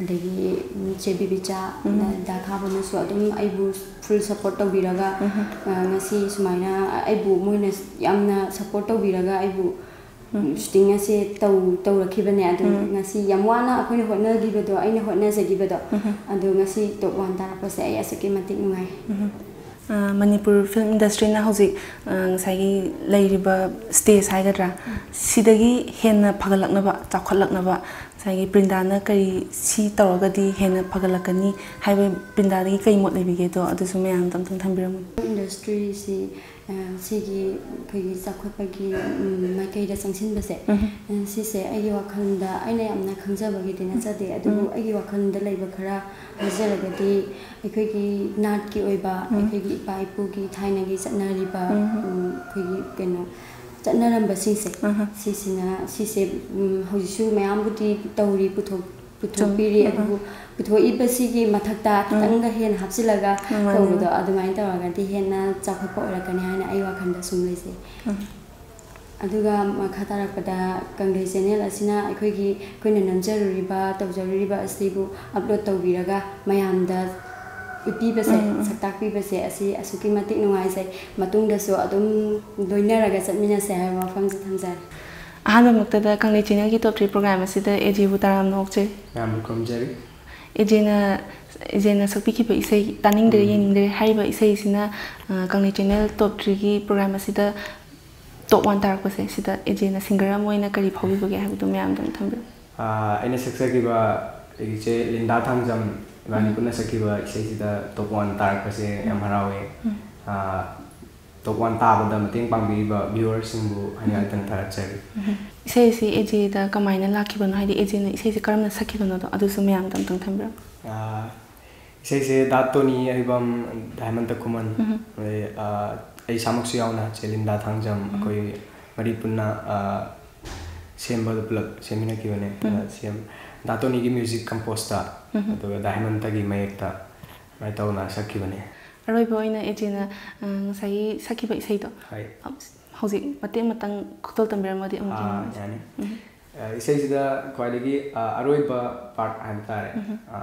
ꯑꯗꯒꯤ, ꯎꯝ, ꯆꯦ ꯕꯤꯕꯤꯆꯥ, ꯎꯝ꯫ ꯗꯥ, ꯗꯥ ꯈꯥꯕꯅꯁꯨ ꯑꯗꯨꯝ ꯑꯩꯕꯨ ꯐꯨꯜ ꯁꯞꯄꯣꯔꯠ ꯇꯧꯕꯤꯔꯒ, ꯎꯝ꯫ ꯑ, ꯉꯁꯤ ꯁꯨꯃꯥꯏꯅ ꯑꯩꯕꯨ ꯃꯣꯏꯅ ꯌꯥꯝꯅ ꯁꯞꯄꯣꯔꯠ ꯇꯧꯕꯤꯔꯒ ꯑꯩꯕꯨ ꯎꯝ꯫ ꯁꯨꯇꯤꯡ ꯑꯁꯦ ꯇꯧ-, ꯇꯧꯔꯛꯈꯤꯕꯅꯦ꯫ ꯑꯗꯣ ꯎꯝ꯫ ꯉꯁꯤ ꯌꯥꯝ ꯋꯥꯅ ꯑꯩꯈꯣꯏꯅ ꯍꯣꯠꯅꯈꯤꯕꯗꯣ, ꯑꯩꯅ ꯍꯣꯠꯅꯖꯈꯤꯕꯗꯣ, ꯎꯝ꯫ ꯑꯗꯣ ꯉꯁꯤ ꯇꯣꯞ ꯋꯥꯟ ꯇꯥꯔꯛꯄꯁꯦ ꯑꯩ ꯑꯁꯨꯛꯀꯤ ꯃꯇꯤꯛ ꯅꯨꯡꯉꯥꯏ꯫ ꯎꯝ꯫ ꯑ, ꯃꯅꯤꯄꯨꯔ ꯐꯤꯂꯝ ꯏꯟꯗꯁꯇ꯭ꯔꯤꯅ ꯍꯧꯖꯤꯛ, ꯑ, ꯉꯁꯥꯏꯒꯤ ꯂꯩꯔꯤꯕ ꯁ꯭ꯇꯦꯖ ꯍꯥꯏꯒꯗ꯭ꯔꯥ, ꯎꯝ꯫ ꯁꯤꯗꯒꯤ ꯍꯦꯟꯅ ꯐꯒꯠꯂꯛꯅꯕ, ꯆꯥꯎꯈꯠꯂꯛꯅꯕ, ꯉꯁꯥꯏꯒꯤ ꯄ꯭ꯔꯤꯟꯗꯥꯅ ꯀꯔꯤ ꯁꯤ ꯇꯧꯔꯒꯗꯤ ꯍꯦꯟꯅ ꯐꯒꯠꯂꯛꯀꯅꯤ ꯍꯥꯏꯕ ꯄ꯭ꯔꯤꯟꯗꯥꯗꯒꯤ ꯀꯔꯤ ꯃꯣꯠ ꯂꯩꯕꯤꯒꯦꯗꯣ ꯑꯗꯨꯁꯨ ꯃꯌꯥꯝꯗ ꯑꯝꯇꯪ ꯊꯝꯕꯤꯔꯝꯃꯨꯅꯦ꯫ ꯏꯟꯗꯁꯇ꯭ꯔꯤꯁꯤ, ꯑ, ꯁꯤꯒꯤ ꯑꯩꯈꯣꯏꯒꯤ ꯆꯥꯎꯈꯠꯄꯒꯤ, ꯎꯝ, ꯃꯥꯏꯀꯩꯗ ꯆꯪꯁꯤꯟꯕꯁꯦ, ꯎꯝ꯫ ꯑ, ꯁꯤꯁꯦ ꯑꯩꯒꯤ ꯋꯥꯈꯜꯗ, ꯑꯩꯅ ꯌꯥꯝꯅ ꯈꯪꯖꯕꯒꯤꯗꯤ ꯅꯠꯆꯗꯦ, ꯑꯗꯨꯕꯨ ꯎꯝ꯫ ꯑꯩꯒꯤ ꯋꯥꯈꯜꯗ ꯂꯩꯕ ꯈꯔ ꯍꯥꯏꯖꯔꯒꯗꯤ, ꯑꯩꯈꯣꯏꯒꯤ ꯅꯥꯠꯀꯤ ꯑꯣꯏꯕ, ꯎꯝ꯫ ꯑꯩꯈꯣꯏꯒꯤ ꯏꯄꯥ ꯏꯄꯨꯒꯤ ꯊꯥꯏꯅꯒꯤ ꯆꯠꯅꯔꯤꯕ, ꯎꯝ꯫ ꯎꯝ, ꯑꯩꯈꯣꯏꯒꯤ ꯀꯩꯅꯣ, ꯆꯠꯅꯔꯝꯕꯁꯤꯡꯁꯦ, ꯑꯍ꯫ ꯁꯤꯁꯤꯅ ꯁꯤꯁꯦ, ꯎꯝ, ꯍꯧꯖꯤꯛꯁꯨ ꯃꯌꯥꯝꯕꯨꯗꯤ ꯇꯧꯔꯤ, ꯄꯨꯊꯣꯛ ꯄꯨꯊꯣꯛꯄꯤꯔꯤ꯫ ꯑꯍ꯫ ꯑꯗꯨꯕꯨ ꯄꯨꯊꯣꯛꯏꯕꯁꯤꯒꯤ ꯃꯊꯛꯇ ꯈꯤꯇꯪꯒ ꯍꯦꯟꯅ ꯍꯥꯞꯆꯤꯜꯂꯒ ꯃꯥꯅꯦ, ꯇꯧꯕꯗꯣ ꯃꯥꯅꯦ꯫ ꯑꯗꯨꯃꯥꯏꯅ ꯇꯧꯔꯒꯗꯤ ꯍꯦꯟꯅ ꯆꯥꯎꯈꯠꯄ ꯑꯣꯏꯔꯛꯀꯅꯤ ꯍꯥꯏꯅ ꯑꯩ ꯋꯥꯈꯜꯗ ꯁꯨꯝ ꯂꯩꯖꯩ꯫ ꯎꯝ꯫ ꯑꯗꯨꯒ ꯃꯈꯥ ꯇꯥꯔꯛꯄꯗ ꯀꯪꯂꯩ ꯆꯦꯅꯦꯜ ꯑꯁꯤꯅ ꯑꯩꯈꯣꯏꯒꯤ, ꯑꯩꯈꯣꯏꯅ ꯅꯝꯖꯔꯨꯔꯤꯕ, ꯇꯧꯖꯔꯨꯔꯤꯕ ꯑꯁꯤꯕꯨ ꯑꯞꯂꯣꯗ ꯇꯧꯕꯤꯔꯒ ꯃꯌꯥꯝꯗ ꯎꯠꯄꯤꯕꯁꯦ, ꯎꯝ, ꯎꯝ꯫ ꯁꯛꯇꯥꯛꯄꯤꯕꯁꯦ ꯑꯁꯤ ꯑꯁꯨꯛꯀꯤ ꯃꯇꯤꯛ ꯅꯨꯡꯉꯥꯏꯖꯩ꯫ ꯃꯇꯨꯡꯗꯁꯨ ꯑꯗꯨꯝ ꯂꯣꯏꯅꯔꯒ ꯆꯠꯃꯤꯟꯅꯁꯦ ꯍꯥꯏꯕ ꯋꯥꯐꯝꯁꯦ ꯊꯝꯖꯔꯦ꯫ ꯑꯍꯥꯟꯕꯃꯛꯇꯗ ꯀꯪꯂꯩ ꯆꯦꯅꯦꯜꯒꯤ ꯇꯣꯞ ꯊ꯭ꯔꯤ ꯄ꯭ꯔꯣꯒ꯭ꯔꯥꯝ ꯑꯁꯤꯗ ꯑꯦ ꯖꯦꯕꯨ ꯇꯔꯥꯝꯅ ꯑꯣꯛꯆꯔꯤ꯫ ꯃꯌꯥꯝꯕꯨ ꯈꯨꯔꯨꯝꯖꯔꯤ꯫ ꯑꯦ ꯖꯦꯅ, ꯑꯦ ꯖꯦꯅ ꯁꯛꯄꯤꯈꯤꯕ ꯏꯁꯩ ꯇꯥꯅꯤꯡꯗ꯭ꯔꯦ, ꯎꯝ꯫ ꯌꯦꯡꯅꯤꯡꯗ꯭ꯔꯦ ꯍꯥꯏꯔꯤꯕ ꯏꯁꯩꯁꯤꯅ, ꯑ, ꯀꯪꯂꯩ ꯆꯦꯅꯦꯜ ꯇꯣꯞ ꯊ꯭ꯔꯤꯒꯤ ꯄ꯭ꯔꯣꯒ꯭ꯔꯥꯝ ꯑꯁꯤꯗ ꯇꯣꯞ ꯋꯥꯟ ꯇꯥꯔꯛꯄꯁꯦ, ꯁꯤꯗ ꯑꯦ ꯖꯦꯅ ꯁꯤꯡꯒꯔ ꯑꯃ ꯑꯣꯏꯅ ꯀꯔꯤ ꯐꯥꯎꯕꯤꯕꯒꯦ ꯍꯥꯏꯕꯗꯨ ꯃꯌꯥꯝꯗꯪ ꯊꯝꯕꯤꯌꯨ꯫ ꯑꯥ, ꯑꯩꯅ ꯁꯛꯆꯈꯤꯕ ꯑꯩꯒꯤ ꯏꯆꯦ ꯂꯤꯟꯗꯥ ꯊꯥꯡꯖꯝ ꯏꯕꯥꯅꯤ ꯎꯝ꯫ ꯄꯨꯟꯅ ꯁꯛꯈꯤꯕ ꯏꯁꯩꯁꯤꯗ ꯇꯣꯞ ꯋꯥꯟ ꯇꯥꯔꯛꯄꯁꯦ ꯌꯥꯝ ꯎꯝ꯫ ꯍꯔꯥꯎꯋꯦ꯫ ꯎꯝ꯫ ꯑꯥ, ꯇꯣꯞ ꯋꯥꯟ ꯇꯥꯕꯗ ꯃꯇꯦꯡ ꯄꯥꯡꯕꯤꯔꯤꯕ ꯚ꯭ꯌꯨꯋꯔꯁꯤꯡꯕꯨ ꯍꯥꯏꯅ ꯎꯝ꯫ ꯍꯥꯏꯗꯅ ꯊꯥꯒꯠꯆꯔꯤ꯫ ꯎꯝ꯫ ꯏꯁꯩ ꯑꯁꯤ ꯑꯦ ꯖꯦꯗ ꯀꯃꯥꯏꯅ ꯂꯥꯛꯈꯤꯕꯅꯣ, ꯍꯥꯏꯗꯤ ꯑꯦ ꯖꯦꯅ ꯏꯁꯩꯁꯦ ꯀꯔꯝꯅ ꯁꯛꯈꯤꯕꯅꯣꯗꯣ ꯑꯗꯨꯁꯨ ꯃꯌꯥꯝꯗ ꯑꯝꯇꯪ ꯊꯝꯕꯤꯔꯝꯃꯨ꯫ ꯑꯥ, ꯏꯁꯩꯁꯦ ꯗꯥ ꯇꯣꯅꯤ ꯑꯔꯤꯕꯝ, ꯗꯥꯏꯃꯟ ꯇꯈꯨꯃꯟ, ꯎꯝ꯫ ꯑꯗꯩ, ꯑꯥ, ꯑꯩ ꯏꯁꯥꯃꯛꯁꯨ ꯌꯥꯎꯅ ꯆꯦ ꯂꯤꯟꯗꯥ ꯊꯥꯡꯖꯝ, ꯎꯝ꯫ ꯑꯩꯈꯣꯏ ꯃꯔꯤ ꯄꯨꯟꯅ, ꯑꯥ, ꯁꯦꯝꯕꯗ ꯄꯨꯂꯞ ꯁꯦꯝꯃꯤꯟꯅꯈꯤꯕꯅꯦ꯫ ꯎꯝ꯫ ꯑꯗ ꯁꯦꯝ-, ꯗꯥ ꯇꯣꯅꯤꯒꯤ ꯃ꯭ꯌꯨꯖꯤꯛ ꯀꯝꯄꯣꯁꯇ, ꯎꯝ꯫ ꯑꯗꯨꯒ ꯗꯥꯏꯃꯟꯇꯒꯤ ꯃꯌꯦꯛꯇ ꯑꯗꯨꯃꯥꯏꯅ ꯇꯧꯅ ꯁꯛꯈꯤꯕꯅꯦ꯫ ꯑꯔꯣꯏꯕ ꯑꯣꯏꯅ ꯑꯦ ꯖꯦꯅ, ꯑ, ꯉꯁꯥꯏꯒꯤ ꯁꯛꯈꯤꯕ ꯏꯁꯩꯗꯣ ꯍꯣꯏ꯫ ꯍꯧꯖꯤꯛ ꯃꯇꯦꯛ ꯑꯃꯇꯪ ꯈꯨꯗꯣꯜ ꯇꯝꯕꯤꯔꯝꯃꯗꯤ ꯑꯃꯨꯛ ꯑꯥ, ꯌꯦꯡꯉꯝꯃꯁꯦ꯫ ꯌꯥꯅꯤ꯫ ꯎꯝ꯫ ꯑ, ꯏꯁꯩꯁꯤꯗ ꯈ꯭ꯋꯥꯏꯗꯒꯤ, ꯑ, ꯑꯔꯣꯏꯕ ꯄꯥꯔꯠ ꯍꯥꯏꯕ ꯇꯥꯔꯦ꯫ ꯎꯝ꯫ ꯑ,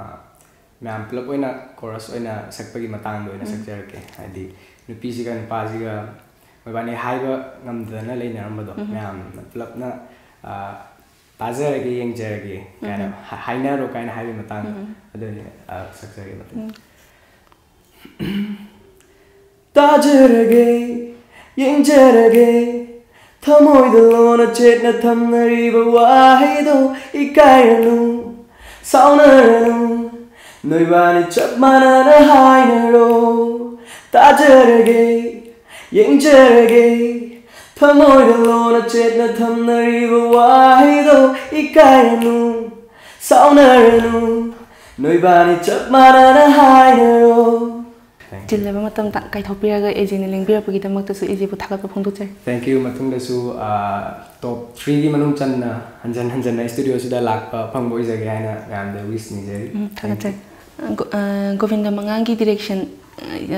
ꯃꯌꯥꯝ ꯄꯨꯂꯞ ꯑꯣꯏꯅ ꯀꯣꯔꯁ ꯑꯣꯏꯅ ꯁꯛꯄꯒꯤ ꯃꯇꯥꯡꯗ ꯑꯣꯏꯅ ꯎꯝ꯫ ꯁꯛꯆꯔꯛꯀꯦ꯫ ꯍꯥꯏꯗꯤ ꯅꯨꯄꯤꯁꯤꯒ ꯅꯨꯄꯥꯁꯤꯒ ꯃꯣꯏꯕꯥꯅꯤ ꯍꯥꯏꯕ ꯉꯝꯗꯗꯅ ꯂꯩꯅꯔꯝꯕꯗꯣ, ꯎꯝ꯫ ꯃꯌꯥꯝꯅ ꯄꯨꯂꯞꯅ, ꯑ, "ꯇꯥꯖꯔꯒꯦ, ꯌꯦꯡꯖꯔꯒꯦ" ꯀꯥꯏꯅ, ꯎꯝ꯫ "ꯍꯥ-, ꯍꯥꯏꯅꯔꯣ" ꯀꯥꯏꯅ ꯍꯥꯏꯕꯒꯤ ꯃꯇꯥꯡꯗ꯫ ꯎꯝ꯫ ꯑꯗꯨꯅꯤ, ꯑ, ꯁꯛꯆꯔꯒꯦ ꯃꯇꯦꯛ꯫ ꯎꯝ꯫ ꯇꯥꯖꯔꯒꯦ, ꯌꯦꯡꯖꯔꯒꯦ, ꯊꯃꯣꯏꯗ ꯂꯣꯟꯅ ꯆꯦꯠꯅ ꯊꯝꯅꯔꯤꯕ ꯋꯥꯍꯩꯗꯣ ꯏꯀꯥꯏꯔꯅꯨ, ꯁꯥꯎꯅꯔꯅꯨ, ꯅꯣꯏꯕꯥꯅꯤ ꯆꯞ ꯃꯥꯟꯅꯅ ꯍꯥꯏꯅꯔꯣ꯫ ꯇꯥꯖꯔꯒꯦ, ꯌꯦꯡꯖꯔꯒꯦ, ꯊꯃꯣꯏꯗ ꯂꯣꯟꯅ ꯆꯦꯠꯅ ꯊꯝꯅꯔꯤꯕ ꯋꯥꯍꯩꯗꯣ ꯏꯀꯥꯏꯔꯅꯨ, ꯁꯥꯎꯅꯔꯅꯨ, ꯅꯣꯏꯕꯥꯅꯤ ꯆꯞ ꯃꯥꯟꯅꯅ ꯍꯥꯏꯅꯔꯣ꯫ ꯆꯤꯜꯂꯕ ꯃꯇꯝ ꯇ-, ꯀꯥꯏꯊꯣꯛꯄꯤꯔꯒ ꯑꯦꯖꯦꯅ ꯂꯦꯡꯕꯤꯔꯛꯄꯒꯤꯗꯃꯛꯇꯁꯨ ꯑꯦꯖꯦꯕꯨ ꯊꯥꯒꯠꯄ ꯐꯣꯡꯗꯣꯛꯆꯔꯤ꯫ Thank you꯫ ꯃꯇꯨꯡꯗꯁꯨ ꯇꯣꯞ ꯊ꯭ꯔꯤꯒꯤ ꯃꯅꯨꯡ ꯆꯟꯅ ꯍꯟꯖꯟ ꯍꯟꯖꯟꯅ ꯁ꯭ꯇꯨꯗꯤꯑꯣꯁꯤꯗ ꯂꯥꯛꯄ ꯐꯪꯕ ꯑꯣꯏꯖꯒꯦ ꯍꯥꯏꯅ ꯃꯌꯥꯝꯗ ꯋꯤꯁ ꯅꯤꯖꯔꯤ꯫ ꯎꯝ, ꯊꯥꯒꯠꯆꯔꯤ꯫ ꯑ, ꯒꯣ-, ꯑ, ꯒꯣꯕꯤꯟꯗ ꯃꯉꯥꯡꯒꯤ ꯗꯤꯔꯦꯛꯁꯟ,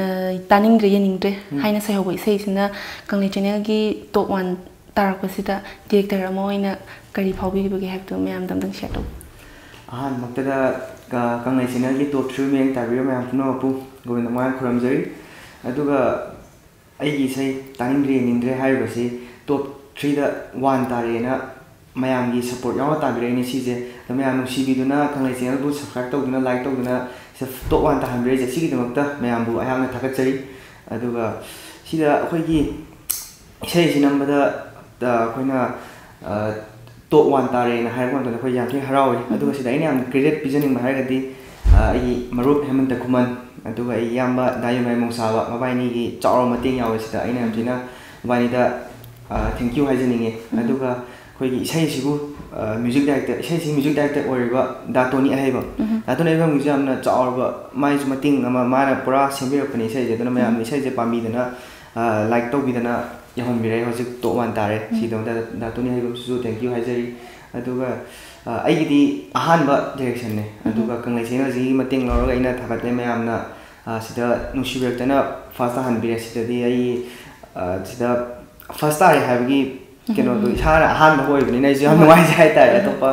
ꯑ, ꯇꯥꯅꯤꯡꯗ꯭ꯔꯦ ꯌꯦꯡꯅꯤꯡꯗ꯭ꯔꯦ ꯍꯥꯏꯅ ꯁꯩꯍꯧꯕ ꯏꯁꯩꯁꯤꯅ ꯀꯪꯂꯩ ꯆꯦꯅꯦꯜꯒꯤ ꯇꯣꯞ ꯋꯥꯟ ꯇꯥꯔꯛꯄꯁꯤꯗ ꯗꯤꯔꯦꯛꯇꯔ ꯑꯃ ꯑꯣꯏꯅ ꯀꯔꯤ ꯐꯥꯎꯕꯤꯔꯤꯕꯒꯦ ꯍꯥꯏꯕꯗꯨ ꯃꯌꯥꯝꯗ ꯑꯝꯇꯪ ꯁꯤꯌꯔ ꯇꯧꯕꯤꯌꯨ꯫ ꯑꯍꯥꯟꯕꯃꯛꯇꯗ, ꯑ, ꯀꯪꯂꯩ ꯆꯦꯅꯦꯜꯒꯤ ꯇꯣꯞ ꯊ꯭ꯔꯤ ꯃꯤꯠꯌꯦꯡ ꯇꯥꯕꯤꯔꯤꯕ ꯃꯌꯥꯝ ꯄꯨꯝꯅꯃꯛꯄꯨ ꯒꯣꯕꯤꯟꯗ ꯃꯉꯥꯏ ꯈꯨꯔꯨꯝꯖꯔꯤ꯫ ꯑꯗꯨꯒ ꯑꯩꯒꯤ ꯏꯁꯩ ꯇꯥꯅꯤꯡꯗ꯭ꯔꯦ ꯌꯦꯡꯅꯤꯡꯗ꯭ꯔꯦ ꯍꯥꯏꯔꯤꯕꯁꯤ ꯇꯣꯞ ꯊ꯭ꯔꯤꯗ ꯋꯥꯟ ꯇꯥꯔꯦꯅ ꯃꯌꯥꯝꯒꯤ ꯁꯞꯄꯣꯔꯠ ꯌꯥꯎꯅ ꯇꯥꯕꯤꯔꯛꯏꯅꯦ ꯁꯤꯁꯦ꯫ ꯑꯗꯣ ꯃꯌꯥꯝ ꯅꯨꯡꯁꯤꯕꯤꯗꯨꯅ ꯀꯪꯂꯩ ꯆꯦꯅꯦꯜꯕꯨ ꯁꯕꯁꯀ꯭ꯔꯥꯏꯕ ꯇꯧꯗꯨꯅ, ꯂꯥꯏꯛ ꯇꯧꯗꯨꯅ ꯁꯤ ꯇꯣꯞ ꯋꯥꯟ ꯇꯥꯍꯟꯕꯤꯔꯛꯏꯁꯦ, ꯁꯤꯒꯤꯗꯃꯛꯇ ꯃꯌꯥꯝꯕꯨ ꯑꯩꯍꯥꯛꯅ ꯊꯥꯒꯠꯆꯔꯤ꯫ ꯑꯗꯨꯒ ꯁꯤꯗ ꯑꯩꯈꯣꯏꯒꯤ ꯏꯁꯩꯁꯤ ꯅꯝꯕꯗ, ꯑ, ꯑꯩꯈꯣꯏꯅ, ꯑ, ꯇꯣꯞ ꯋꯥꯟ ꯇꯥꯔꯦꯅ ꯍꯥꯏꯔꯛꯄ ꯃꯇꯝꯗ ꯑꯩꯈꯣꯏ ꯌꯥꯝ ꯊꯤꯅ ꯍꯔꯥꯎꯏ꯫ ꯑꯗꯨꯒ ꯁꯤꯗ ꯑꯩꯅ ꯌꯥꯝ ꯀ꯭ꯔꯦꯗꯤꯠ ꯄꯤꯖꯅꯤꯡꯕ ꯍꯥꯏꯔꯒꯗꯤ, ꯑ, ꯑꯩꯒꯤ ꯃꯔꯨꯞ ꯍꯦꯃꯟꯇ ꯈꯨꯃꯟ, ꯑꯗꯨꯒ ꯑꯩꯒꯤ ꯏꯌꯥꯝꯕ ꯗꯥ ꯌꯨꯝꯅꯥꯏ ꯃꯣꯡꯁꯥꯕ, ꯃꯕꯥꯏꯅꯤꯒꯤ ꯆꯥꯎꯔꯕ ꯃꯇꯦꯡ ꯌꯥꯎꯋꯦ ꯁꯤꯗ꯫ ꯑꯩꯅ ꯌꯥꯝ ꯊꯤꯅ ꯃꯕꯥꯏꯅꯤꯗ, ꯑ, ꯊꯦꯡꯀ꯭ꯌꯨ ꯍꯥꯏꯖꯅꯤꯡꯉꯤ꯫ ꯑꯗꯨꯒ ꯑꯩꯈꯣꯏꯒꯤ ꯏꯁꯩꯁꯤꯕꯨ, ꯑ, ꯃ꯭ꯌꯨꯖꯤꯛ ꯗꯥꯏꯔꯦꯛꯇꯔ, ꯏꯁꯩꯁꯤ ꯃ꯭ꯌꯨꯖꯤꯛ ꯗꯥꯏꯔꯦꯛꯇꯔ ꯑꯣꯏꯔꯤꯕ ꯗꯥ ꯇꯣꯅꯤ ꯑꯍꯩꯕꯝ, ꯗꯥ ꯇꯣꯅꯤ ꯑꯍꯩꯕꯝꯒꯤꯁꯨ ꯌꯥꯝꯅ ꯆꯥꯎꯔꯕ, ꯃꯥꯏꯁꯨ ꯃꯇꯦꯡ ꯑꯃ, ꯃꯥꯅ ꯄꯨꯔꯥ ꯁꯦꯝꯕꯤꯔꯛꯄꯅꯤ ꯏꯁꯩꯁꯦ꯫ ꯑꯗꯨꯅ ꯃꯌꯥꯝꯅ ꯏꯁꯩꯁꯦ ꯄꯥꯝꯕꯤꯗꯅ, ꯑ, ꯂꯥꯏꯛ ꯇꯧꯕꯤꯗꯅ ꯌꯧꯍꯟꯕꯤꯔꯛꯑꯦ꯫ ꯍꯧꯖꯤꯛ ꯇꯣꯞ ꯋꯥꯟ ꯇꯥꯔꯦ꯫ ꯁꯤꯒꯤꯗꯃꯛꯇ ꯗꯥ ꯇꯣꯅꯤ ꯑꯍꯩꯕꯝꯁꯤꯁꯨ ꯊꯦꯡꯀ꯭ꯌꯨ ꯍꯥꯏꯖꯔꯤ꯫ ꯑꯗꯨꯒ, ꯑ, ꯑꯩꯒꯤꯗꯤ ꯑꯍꯥꯟꯕ ꯗꯤꯔꯦꯛꯁꯟꯅꯦ꯫ ꯑꯗꯨꯒ ꯀꯪꯂꯩ ꯆꯦꯅꯦꯜꯁꯤꯒꯤ ꯃꯇꯦꯡ ꯂꯧꯔꯒ ꯑꯩꯅ ꯊꯥꯒꯠꯂꯦ ꯃꯌꯥꯝꯅ, ꯑ, ꯁꯤꯗ ꯅꯨꯡꯁꯤꯕꯤꯔꯛꯇꯅ ꯐꯥꯔꯁ ꯇꯥꯍꯟꯕꯤꯔꯦ꯫ ꯁꯤꯗꯗꯤ ꯑꯩ, ꯑ, ꯁꯤꯗ ꯐꯥꯔꯁ ꯇꯥꯔꯦ ꯍꯥꯏꯕꯒꯤ ꯀꯩꯅꯣꯗꯣ ꯏꯁꯥꯅ ꯑꯍꯥꯟꯕ ꯑꯣꯏꯕꯅꯤꯅ ꯑꯩꯁꯨ ꯌꯥꯝ ꯅꯨꯡꯉꯥꯏꯖꯩ ꯍꯥꯏꯇꯥꯔꯦ꯫ ꯑꯇꯣꯞꯄ,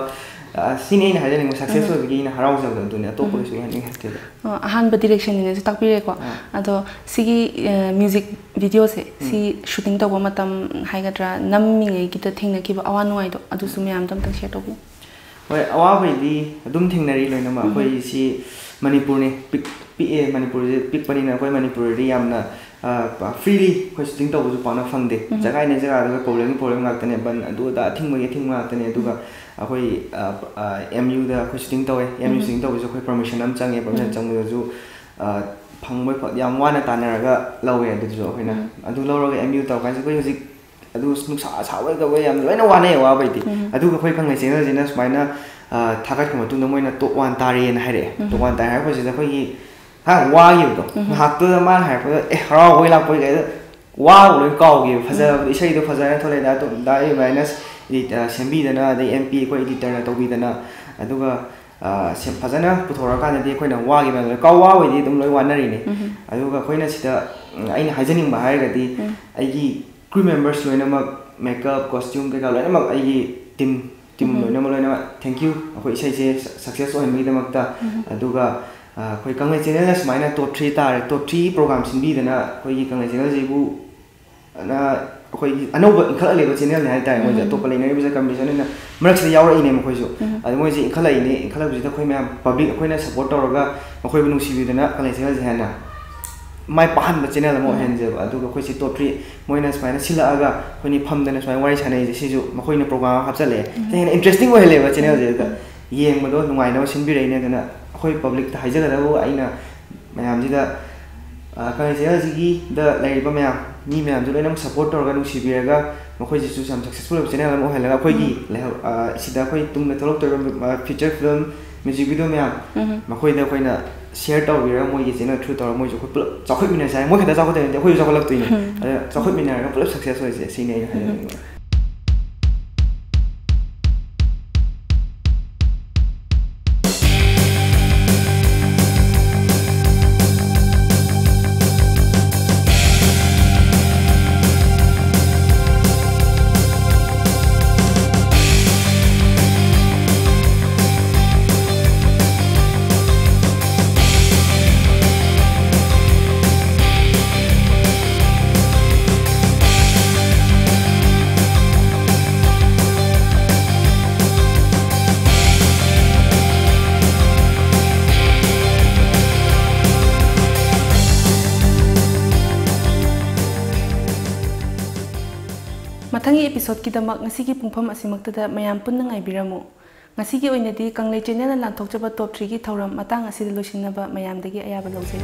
ꯑ, ꯁꯤꯅꯤ ꯑꯩꯅ ꯍꯥꯏꯖꯅꯤꯡꯕ ꯁꯛꯁꯦꯁ ꯑꯣꯏꯕꯒꯤ ꯑꯩꯅ ꯍꯔꯥꯎꯖꯕꯗꯣ ꯑꯗꯨꯅꯤ, ꯑꯇꯣꯞꯄ ꯀꯩꯁꯨ ꯍꯥꯏꯅꯤꯡꯉꯥꯏ ꯂꯩꯇꯦꯗ꯫ ꯑ, ꯑꯍꯥꯟꯕ ꯗꯤꯔꯦꯛꯁꯟꯅꯤꯅꯁꯨ ꯇꯥꯛꯄꯤꯔꯦꯀꯣ꯫ ꯑꯗꯣ ꯁꯤꯒꯤ, ꯑ, ꯃ꯭ꯌꯨꯖꯤꯛ ꯚꯤꯗꯤꯑꯣꯁꯦ ꯁꯤ ꯁꯨꯇꯤꯡ ꯇꯧꯕ ꯃꯇꯝ ꯍꯥꯏꯒꯗ꯭ꯔꯥ, ꯅꯝꯃꯤꯉꯩꯒꯤꯗ ꯊꯦꯡꯅꯈꯤꯕ ꯑꯋꯥ ꯅꯨꯡꯉꯥꯏꯗꯣ ꯑꯗꯨꯁꯨ ꯃꯌꯥꯝꯗꯣ ꯑꯝꯇꯪ ꯁꯤꯌꯔ ꯇꯧꯕꯤꯌꯨ꯫ ꯍꯣꯏ, ꯑꯋꯥꯕꯩꯗꯤ ꯑꯗꯨꯝ ꯊꯦꯡꯅꯔꯤ ꯂꯣꯏꯅꯃꯛ꯫ ꯑꯩꯈꯣꯏ ꯁꯤ ꯃꯅꯤꯄꯨꯔꯅꯤ, ꯄꯤꯛ-, ꯄꯤꯛꯑꯦ, ꯃꯅꯤꯄꯨꯔꯁꯦ ꯄꯤꯛꯄꯅꯤꯅ ꯑꯩꯈꯣꯏ ꯃꯅꯤꯄꯨꯔꯗꯤ ꯌꯥꯝꯅ, ꯑ, ꯄ-, ꯐ꯭ꯔꯤꯂꯤ ꯑꯩꯈꯣꯏ ꯁꯨꯇꯤꯡ ꯇꯧꯕꯁꯨ ꯄꯥꯛꯅ ꯐꯪꯗꯦ꯫ ꯖꯒꯥꯅꯦ ꯖꯒꯥꯗꯨꯒ ꯄ꯭ꯔꯣꯕ꯭ꯂꯦꯝꯒꯤ ꯄ꯭ꯔꯣꯕ꯭ꯂꯦꯝ ꯉꯥꯛꯇꯅꯦ, ꯕꯟ ꯑꯗꯨ ꯑꯗꯥ ꯑꯊꯤꯡꯕꯒꯤ ꯑꯊꯤꯡꯕ ꯉꯥꯛꯇꯅꯦ꯫ ꯑꯗꯨꯒ ꯑꯩꯈꯣꯏ, ꯑ, ꯑ, ꯑꯦꯝ ꯌꯨꯗ ꯑꯩꯈꯣꯏ ꯁꯨꯇꯤꯡ ꯇꯧꯋꯦ꯫ ꯑꯦꯝ ꯌꯨ ꯁꯨꯇꯤꯡ ꯇꯧꯕꯁꯨ ꯑꯩꯈꯣꯏ ꯄꯔꯃꯤꯁꯟ ꯑꯃ ꯆꯪꯉꯦ꯫ ꯄꯔꯃꯤꯁꯟ ꯆꯪꯕꯗꯁꯨ, ꯑ, ꯐꯪꯕ ꯐ-, ꯌꯥꯝ ꯋꯥꯅ ꯇꯥꯟꯅꯔꯒ ꯂꯧꯋꯦ꯫ ꯑꯗꯨꯁꯨ ꯑꯩꯈꯣꯏꯅ ꯑꯗꯨ ꯂꯧꯔꯒ ꯑꯦꯝ ꯌꯨ ꯇꯧꯔꯀꯥꯟꯁꯤꯗ ꯑꯩꯈꯣꯏ ꯍꯧꯖꯤꯛ ꯑꯗꯨ ꯅꯨꯡꯁꯥ ꯁꯥꯕꯣꯏ ꯀꯩꯕꯣꯏ ꯌꯥꯝ ꯂꯣꯏꯅ ꯋꯥꯅꯩ, ꯋꯥꯕꯩꯗꯤ꯫ ꯑꯗꯨꯒ ꯑꯩꯈꯣꯏ ꯀꯪꯂꯩ ꯆꯦꯅꯦꯜꯁꯤꯅ ꯁꯨꯃꯥꯏꯅ, ꯑ, ꯊꯥꯒꯠꯈ꯭ꯔ ꯃꯇꯨꯡꯗ ꯃꯣꯏꯅ ꯇꯣꯞ ꯋꯥꯟ ꯇꯥꯔꯦꯅ ꯍꯥꯏꯔꯛꯑꯦ꯫ ꯇꯣꯞ ꯋꯥꯟ ꯇꯥꯔꯦ ꯍꯥꯏꯔꯛꯄꯁꯤꯗ ꯑꯩꯈꯣꯏꯒꯤ ꯉꯥꯏꯍꯥꯛ ꯋꯥꯈꯤꯕꯗꯣ, ꯎꯝ꯫ ꯉꯥꯏꯍꯥꯛꯇꯨꯗ ꯃꯥꯅ ꯍꯥꯏꯔꯛꯄꯗ, "ꯑꯦ, ꯍꯔꯥꯎꯕꯩ ꯂꯥꯛꯄꯩ ꯀꯩꯗ ꯋꯥꯕ ꯂꯣꯏ ꯀꯥꯎꯈꯤꯕ꯫ ꯐꯖꯕꯗꯣ, ꯏꯁꯩꯗꯣ ꯐꯖꯅ ꯊꯣꯛꯂꯛꯑꯦ, ꯑꯗꯨꯝ ꯗꯥ ꯑꯦ ꯃꯥꯏꯅꯁ ꯏꯗꯤꯠ, ꯑ, ꯁꯦꯝꯕꯤꯗꯅ, ꯑꯗꯩ ꯑꯦꯝ ꯄꯤ ꯑꯩꯈꯣꯏ ꯏꯗꯤꯇꯔꯅ ꯇꯧꯕꯤꯗꯅ, ꯑꯗꯨꯒ, ꯑ, ꯁꯦꯝ-, ꯐꯖꯅ ꯄꯨꯊꯣꯔꯛꯑꯀꯥꯟꯗꯗꯤ ꯑꯩꯈꯣꯏꯅ ꯋꯥꯈꯤꯕ ꯃꯌꯥꯝꯗꯣ ꯂꯣꯏ ꯀꯥꯎ-, ꯋꯥꯕꯩꯗꯤ ꯑꯗꯨꯝ ꯂꯣꯏ ꯋꯥꯅꯔꯤꯅꯦ꯫ ꯎꯝ꯫ ꯑꯗꯨꯒ ꯑꯩꯈꯣꯏꯅ ꯁꯤꯗ, ꯎꯝ, ꯑꯩꯅ ꯍꯥꯏꯖꯅꯤꯡꯕ ꯍꯥꯏꯔꯒꯗꯤ, ꯎꯝ꯫ ꯑꯩꯒꯤ crew members ꯂꯣꯏꯅꯃꯛ, makeup, costume ꯀꯩꯀꯥ ꯂꯣꯏꯅꯃꯛ ꯑꯩꯒꯤ team, team ꯎꯝ꯫ ꯂꯣꯏꯅꯃꯛ, ꯂꯣꯏꯅꯃꯛ thank you, ꯑꯩꯈꯣꯏ ꯏꯁꯩꯁꯦ success ꯑꯣꯏꯍꯟꯕꯒꯤꯗꯃꯛꯇ꯫ ꯎꯝ꯫ ꯑꯗꯨꯒ, ꯑ, ꯑꯩꯈꯣꯏ ꯀꯪꯂꯩ channelꯅ ꯁꯨꯃꯥꯏꯅ top three ꯇꯥꯔꯦ, top three program ꯁꯤꯟꯕꯤꯗꯅ ꯑꯩꯈꯣꯏꯒꯤ ꯀꯪꯂꯩ channelꯁꯤꯕꯨ, ꯑꯅ-, ꯑꯩꯈꯣꯏꯒꯤ ꯑꯅꯧꯕ ꯏꯟꯈꯠꯂꯛꯂꯤꯕ channelꯅꯤ ꯍꯥꯏꯇꯥꯔꯦ꯫ ꯃꯣꯏꯁꯦ ꯎꯝ꯫ ꯑꯇꯣꯞꯄ ꯂꯩꯅꯔꯤꯕꯁꯦ ꯀꯝꯄꯤꯇꯤꯁꯟꯅ ꯃꯔꯛꯁꯤꯗ ꯌꯥꯎꯔꯛꯏꯅꯦ ꯃꯈꯣꯏꯁꯨ꯫ ꯎꯝ꯫ ꯑꯗꯨ ꯃꯣꯏꯁꯦ ꯏꯟꯈꯠꯂꯛꯏꯅꯦ, ꯏꯟꯈꯠꯂꯛꯄꯁꯤꯗ ꯑꯩꯈꯣꯏ ꯃꯌꯥꯝ public ꯑꯩꯈꯣꯏꯅ support ꯇꯧꯔꯒ ꯃꯈꯣꯏꯕꯨ ꯅꯨꯡꯁꯤꯕꯤꯗꯨꯅ ꯀꯪꯂꯩ channelꯁꯦ ꯍꯦꯟꯅ ꯃꯥꯏ ꯄꯥꯛꯍꯟꯕ channel ꯑꯃ ꯎꯝ꯫ ꯑꯣꯏꯍꯟꯁꯦꯕ꯫ ꯑꯗꯨꯒ ꯑꯩꯈꯣꯏꯁꯦ top three, ꯃꯣꯏꯅ ꯁꯨꯃꯥꯏꯅ ꯁꯤꯜꯂꯛꯑꯒ ꯑꯩꯈꯣꯏꯅꯤ ꯐꯝꯗꯅ ꯁꯨꯃꯥꯏꯅ ꯋꯥꯔꯤ ꯁꯥꯟꯅꯩꯁꯦ, ꯁꯤꯁꯨ ꯃꯈꯣꯏꯅ program ꯑꯃ ꯍꯥꯞꯆꯜꯂꯛꯑꯦ꯫ ꯎꯝ꯫ ꯁꯤ ꯍꯦꯟꯅ interesting ꯑꯣꯏꯍꯜꯂꯦꯕ channelꯁꯦ꯫ ꯑꯗꯨꯗ ꯎꯝ꯫ ꯌꯦꯡꯕꯗꯣ ꯅꯨꯡꯉꯥꯏꯅꯕ ꯁꯤꯟꯕꯤꯔꯛꯏꯅꯦ꯫ ꯑꯗꯨꯅ ꯑꯩꯈꯣꯏ publicꯇ ꯍꯥꯏꯖꯒꯗꯕ ꯑꯩꯅ ꯃꯌꯥꯝꯁꯤꯗ, ꯑ, ꯀꯪꯂꯩ channelꯁꯤꯒꯤꯗ ꯂꯩꯔꯤꯕ ꯃꯌꯥꯝ, ꯃꯤ ꯃꯌꯥꯝꯁꯨ ꯂꯣꯏꯅꯃꯛ support ꯇꯧꯔꯒ, ꯅꯨꯡꯁꯤꯕꯤꯔꯒ, ꯃꯈꯣꯏꯁꯤꯁꯨ ꯌꯥꯝ successful ꯑꯣꯏꯕ channel ꯑꯃ ꯑꯣꯏꯍꯜꯂꯒ, ꯑꯩꯈꯣꯏꯒꯤ ꯎꯝ꯫ ꯂꯩꯍꯧ-, ꯑ, ꯁꯤꯗ ꯑꯩꯈꯣꯏ ꯇꯨꯡꯗ ꯊꯣꯛꯂꯛꯇꯧꯔꯤꯕ, ꯑ, feature film, music video ꯃꯌꯥꯝ, ꯎꯝ꯫ ꯃꯈꯣꯏꯗ ꯑꯩꯈꯣꯏꯅ share ꯇꯧꯕꯤꯔꯒ, ꯃꯣꯏꯒꯤ channel through ꯇꯧꯔꯒ ꯃꯣꯏꯁꯨ ꯑꯩꯈꯣꯏ ꯄꯨꯂꯞ ꯆꯥꯎꯈꯠꯃꯤꯟꯅꯁꯦ ꯍꯥꯏ꯫ ꯃꯣꯏ ꯈꯛꯇ ꯆꯥꯎꯈꯠꯇꯣꯏ ꯅꯠꯇꯦ, ꯑꯩꯈꯣꯏꯁꯨ ꯆꯥꯎꯈꯠꯂꯛꯇꯣꯏꯅꯤ꯫ ꯎꯝ꯫ ꯑꯗ ꯆꯥꯎꯈꯠꯃꯤꯟꯅꯔꯒ ꯄꯨꯂꯞ success ꯑꯣꯏꯁꯦ, ꯁꯤꯅꯤ ꯑꯩꯅ ꯎꯝ꯫ ꯍꯥꯏꯖꯅꯤꯡꯕ꯫ ꯃꯊꯪꯒꯤ episodeꯀꯤꯗꯃꯛ ꯉꯁꯤꯒꯤ ꯄꯨꯡꯐꯝ ꯑꯁꯤꯃꯛꯇꯗ ꯃꯌꯥꯝ ꯄꯨꯟꯅ ꯉꯥꯏꯕꯤꯔꯝꯃꯨ꯫ ꯉꯁꯤꯒꯤ ꯑꯣꯏꯅꯗꯤ ꯀꯪꯂꯩ channelꯅ ꯂꯥꯟꯊꯣꯛꯆꯕ top threeꯒꯤ ꯊꯧꯔꯝ ꯃꯇꯥꯡ ꯑꯁꯤꯗ ꯂꯣꯏꯁꯤꯟꯅꯕ ꯃꯌꯥꯝꯗꯒꯤ ꯑꯌꯥꯕ ꯂꯧꯖꯩ꯫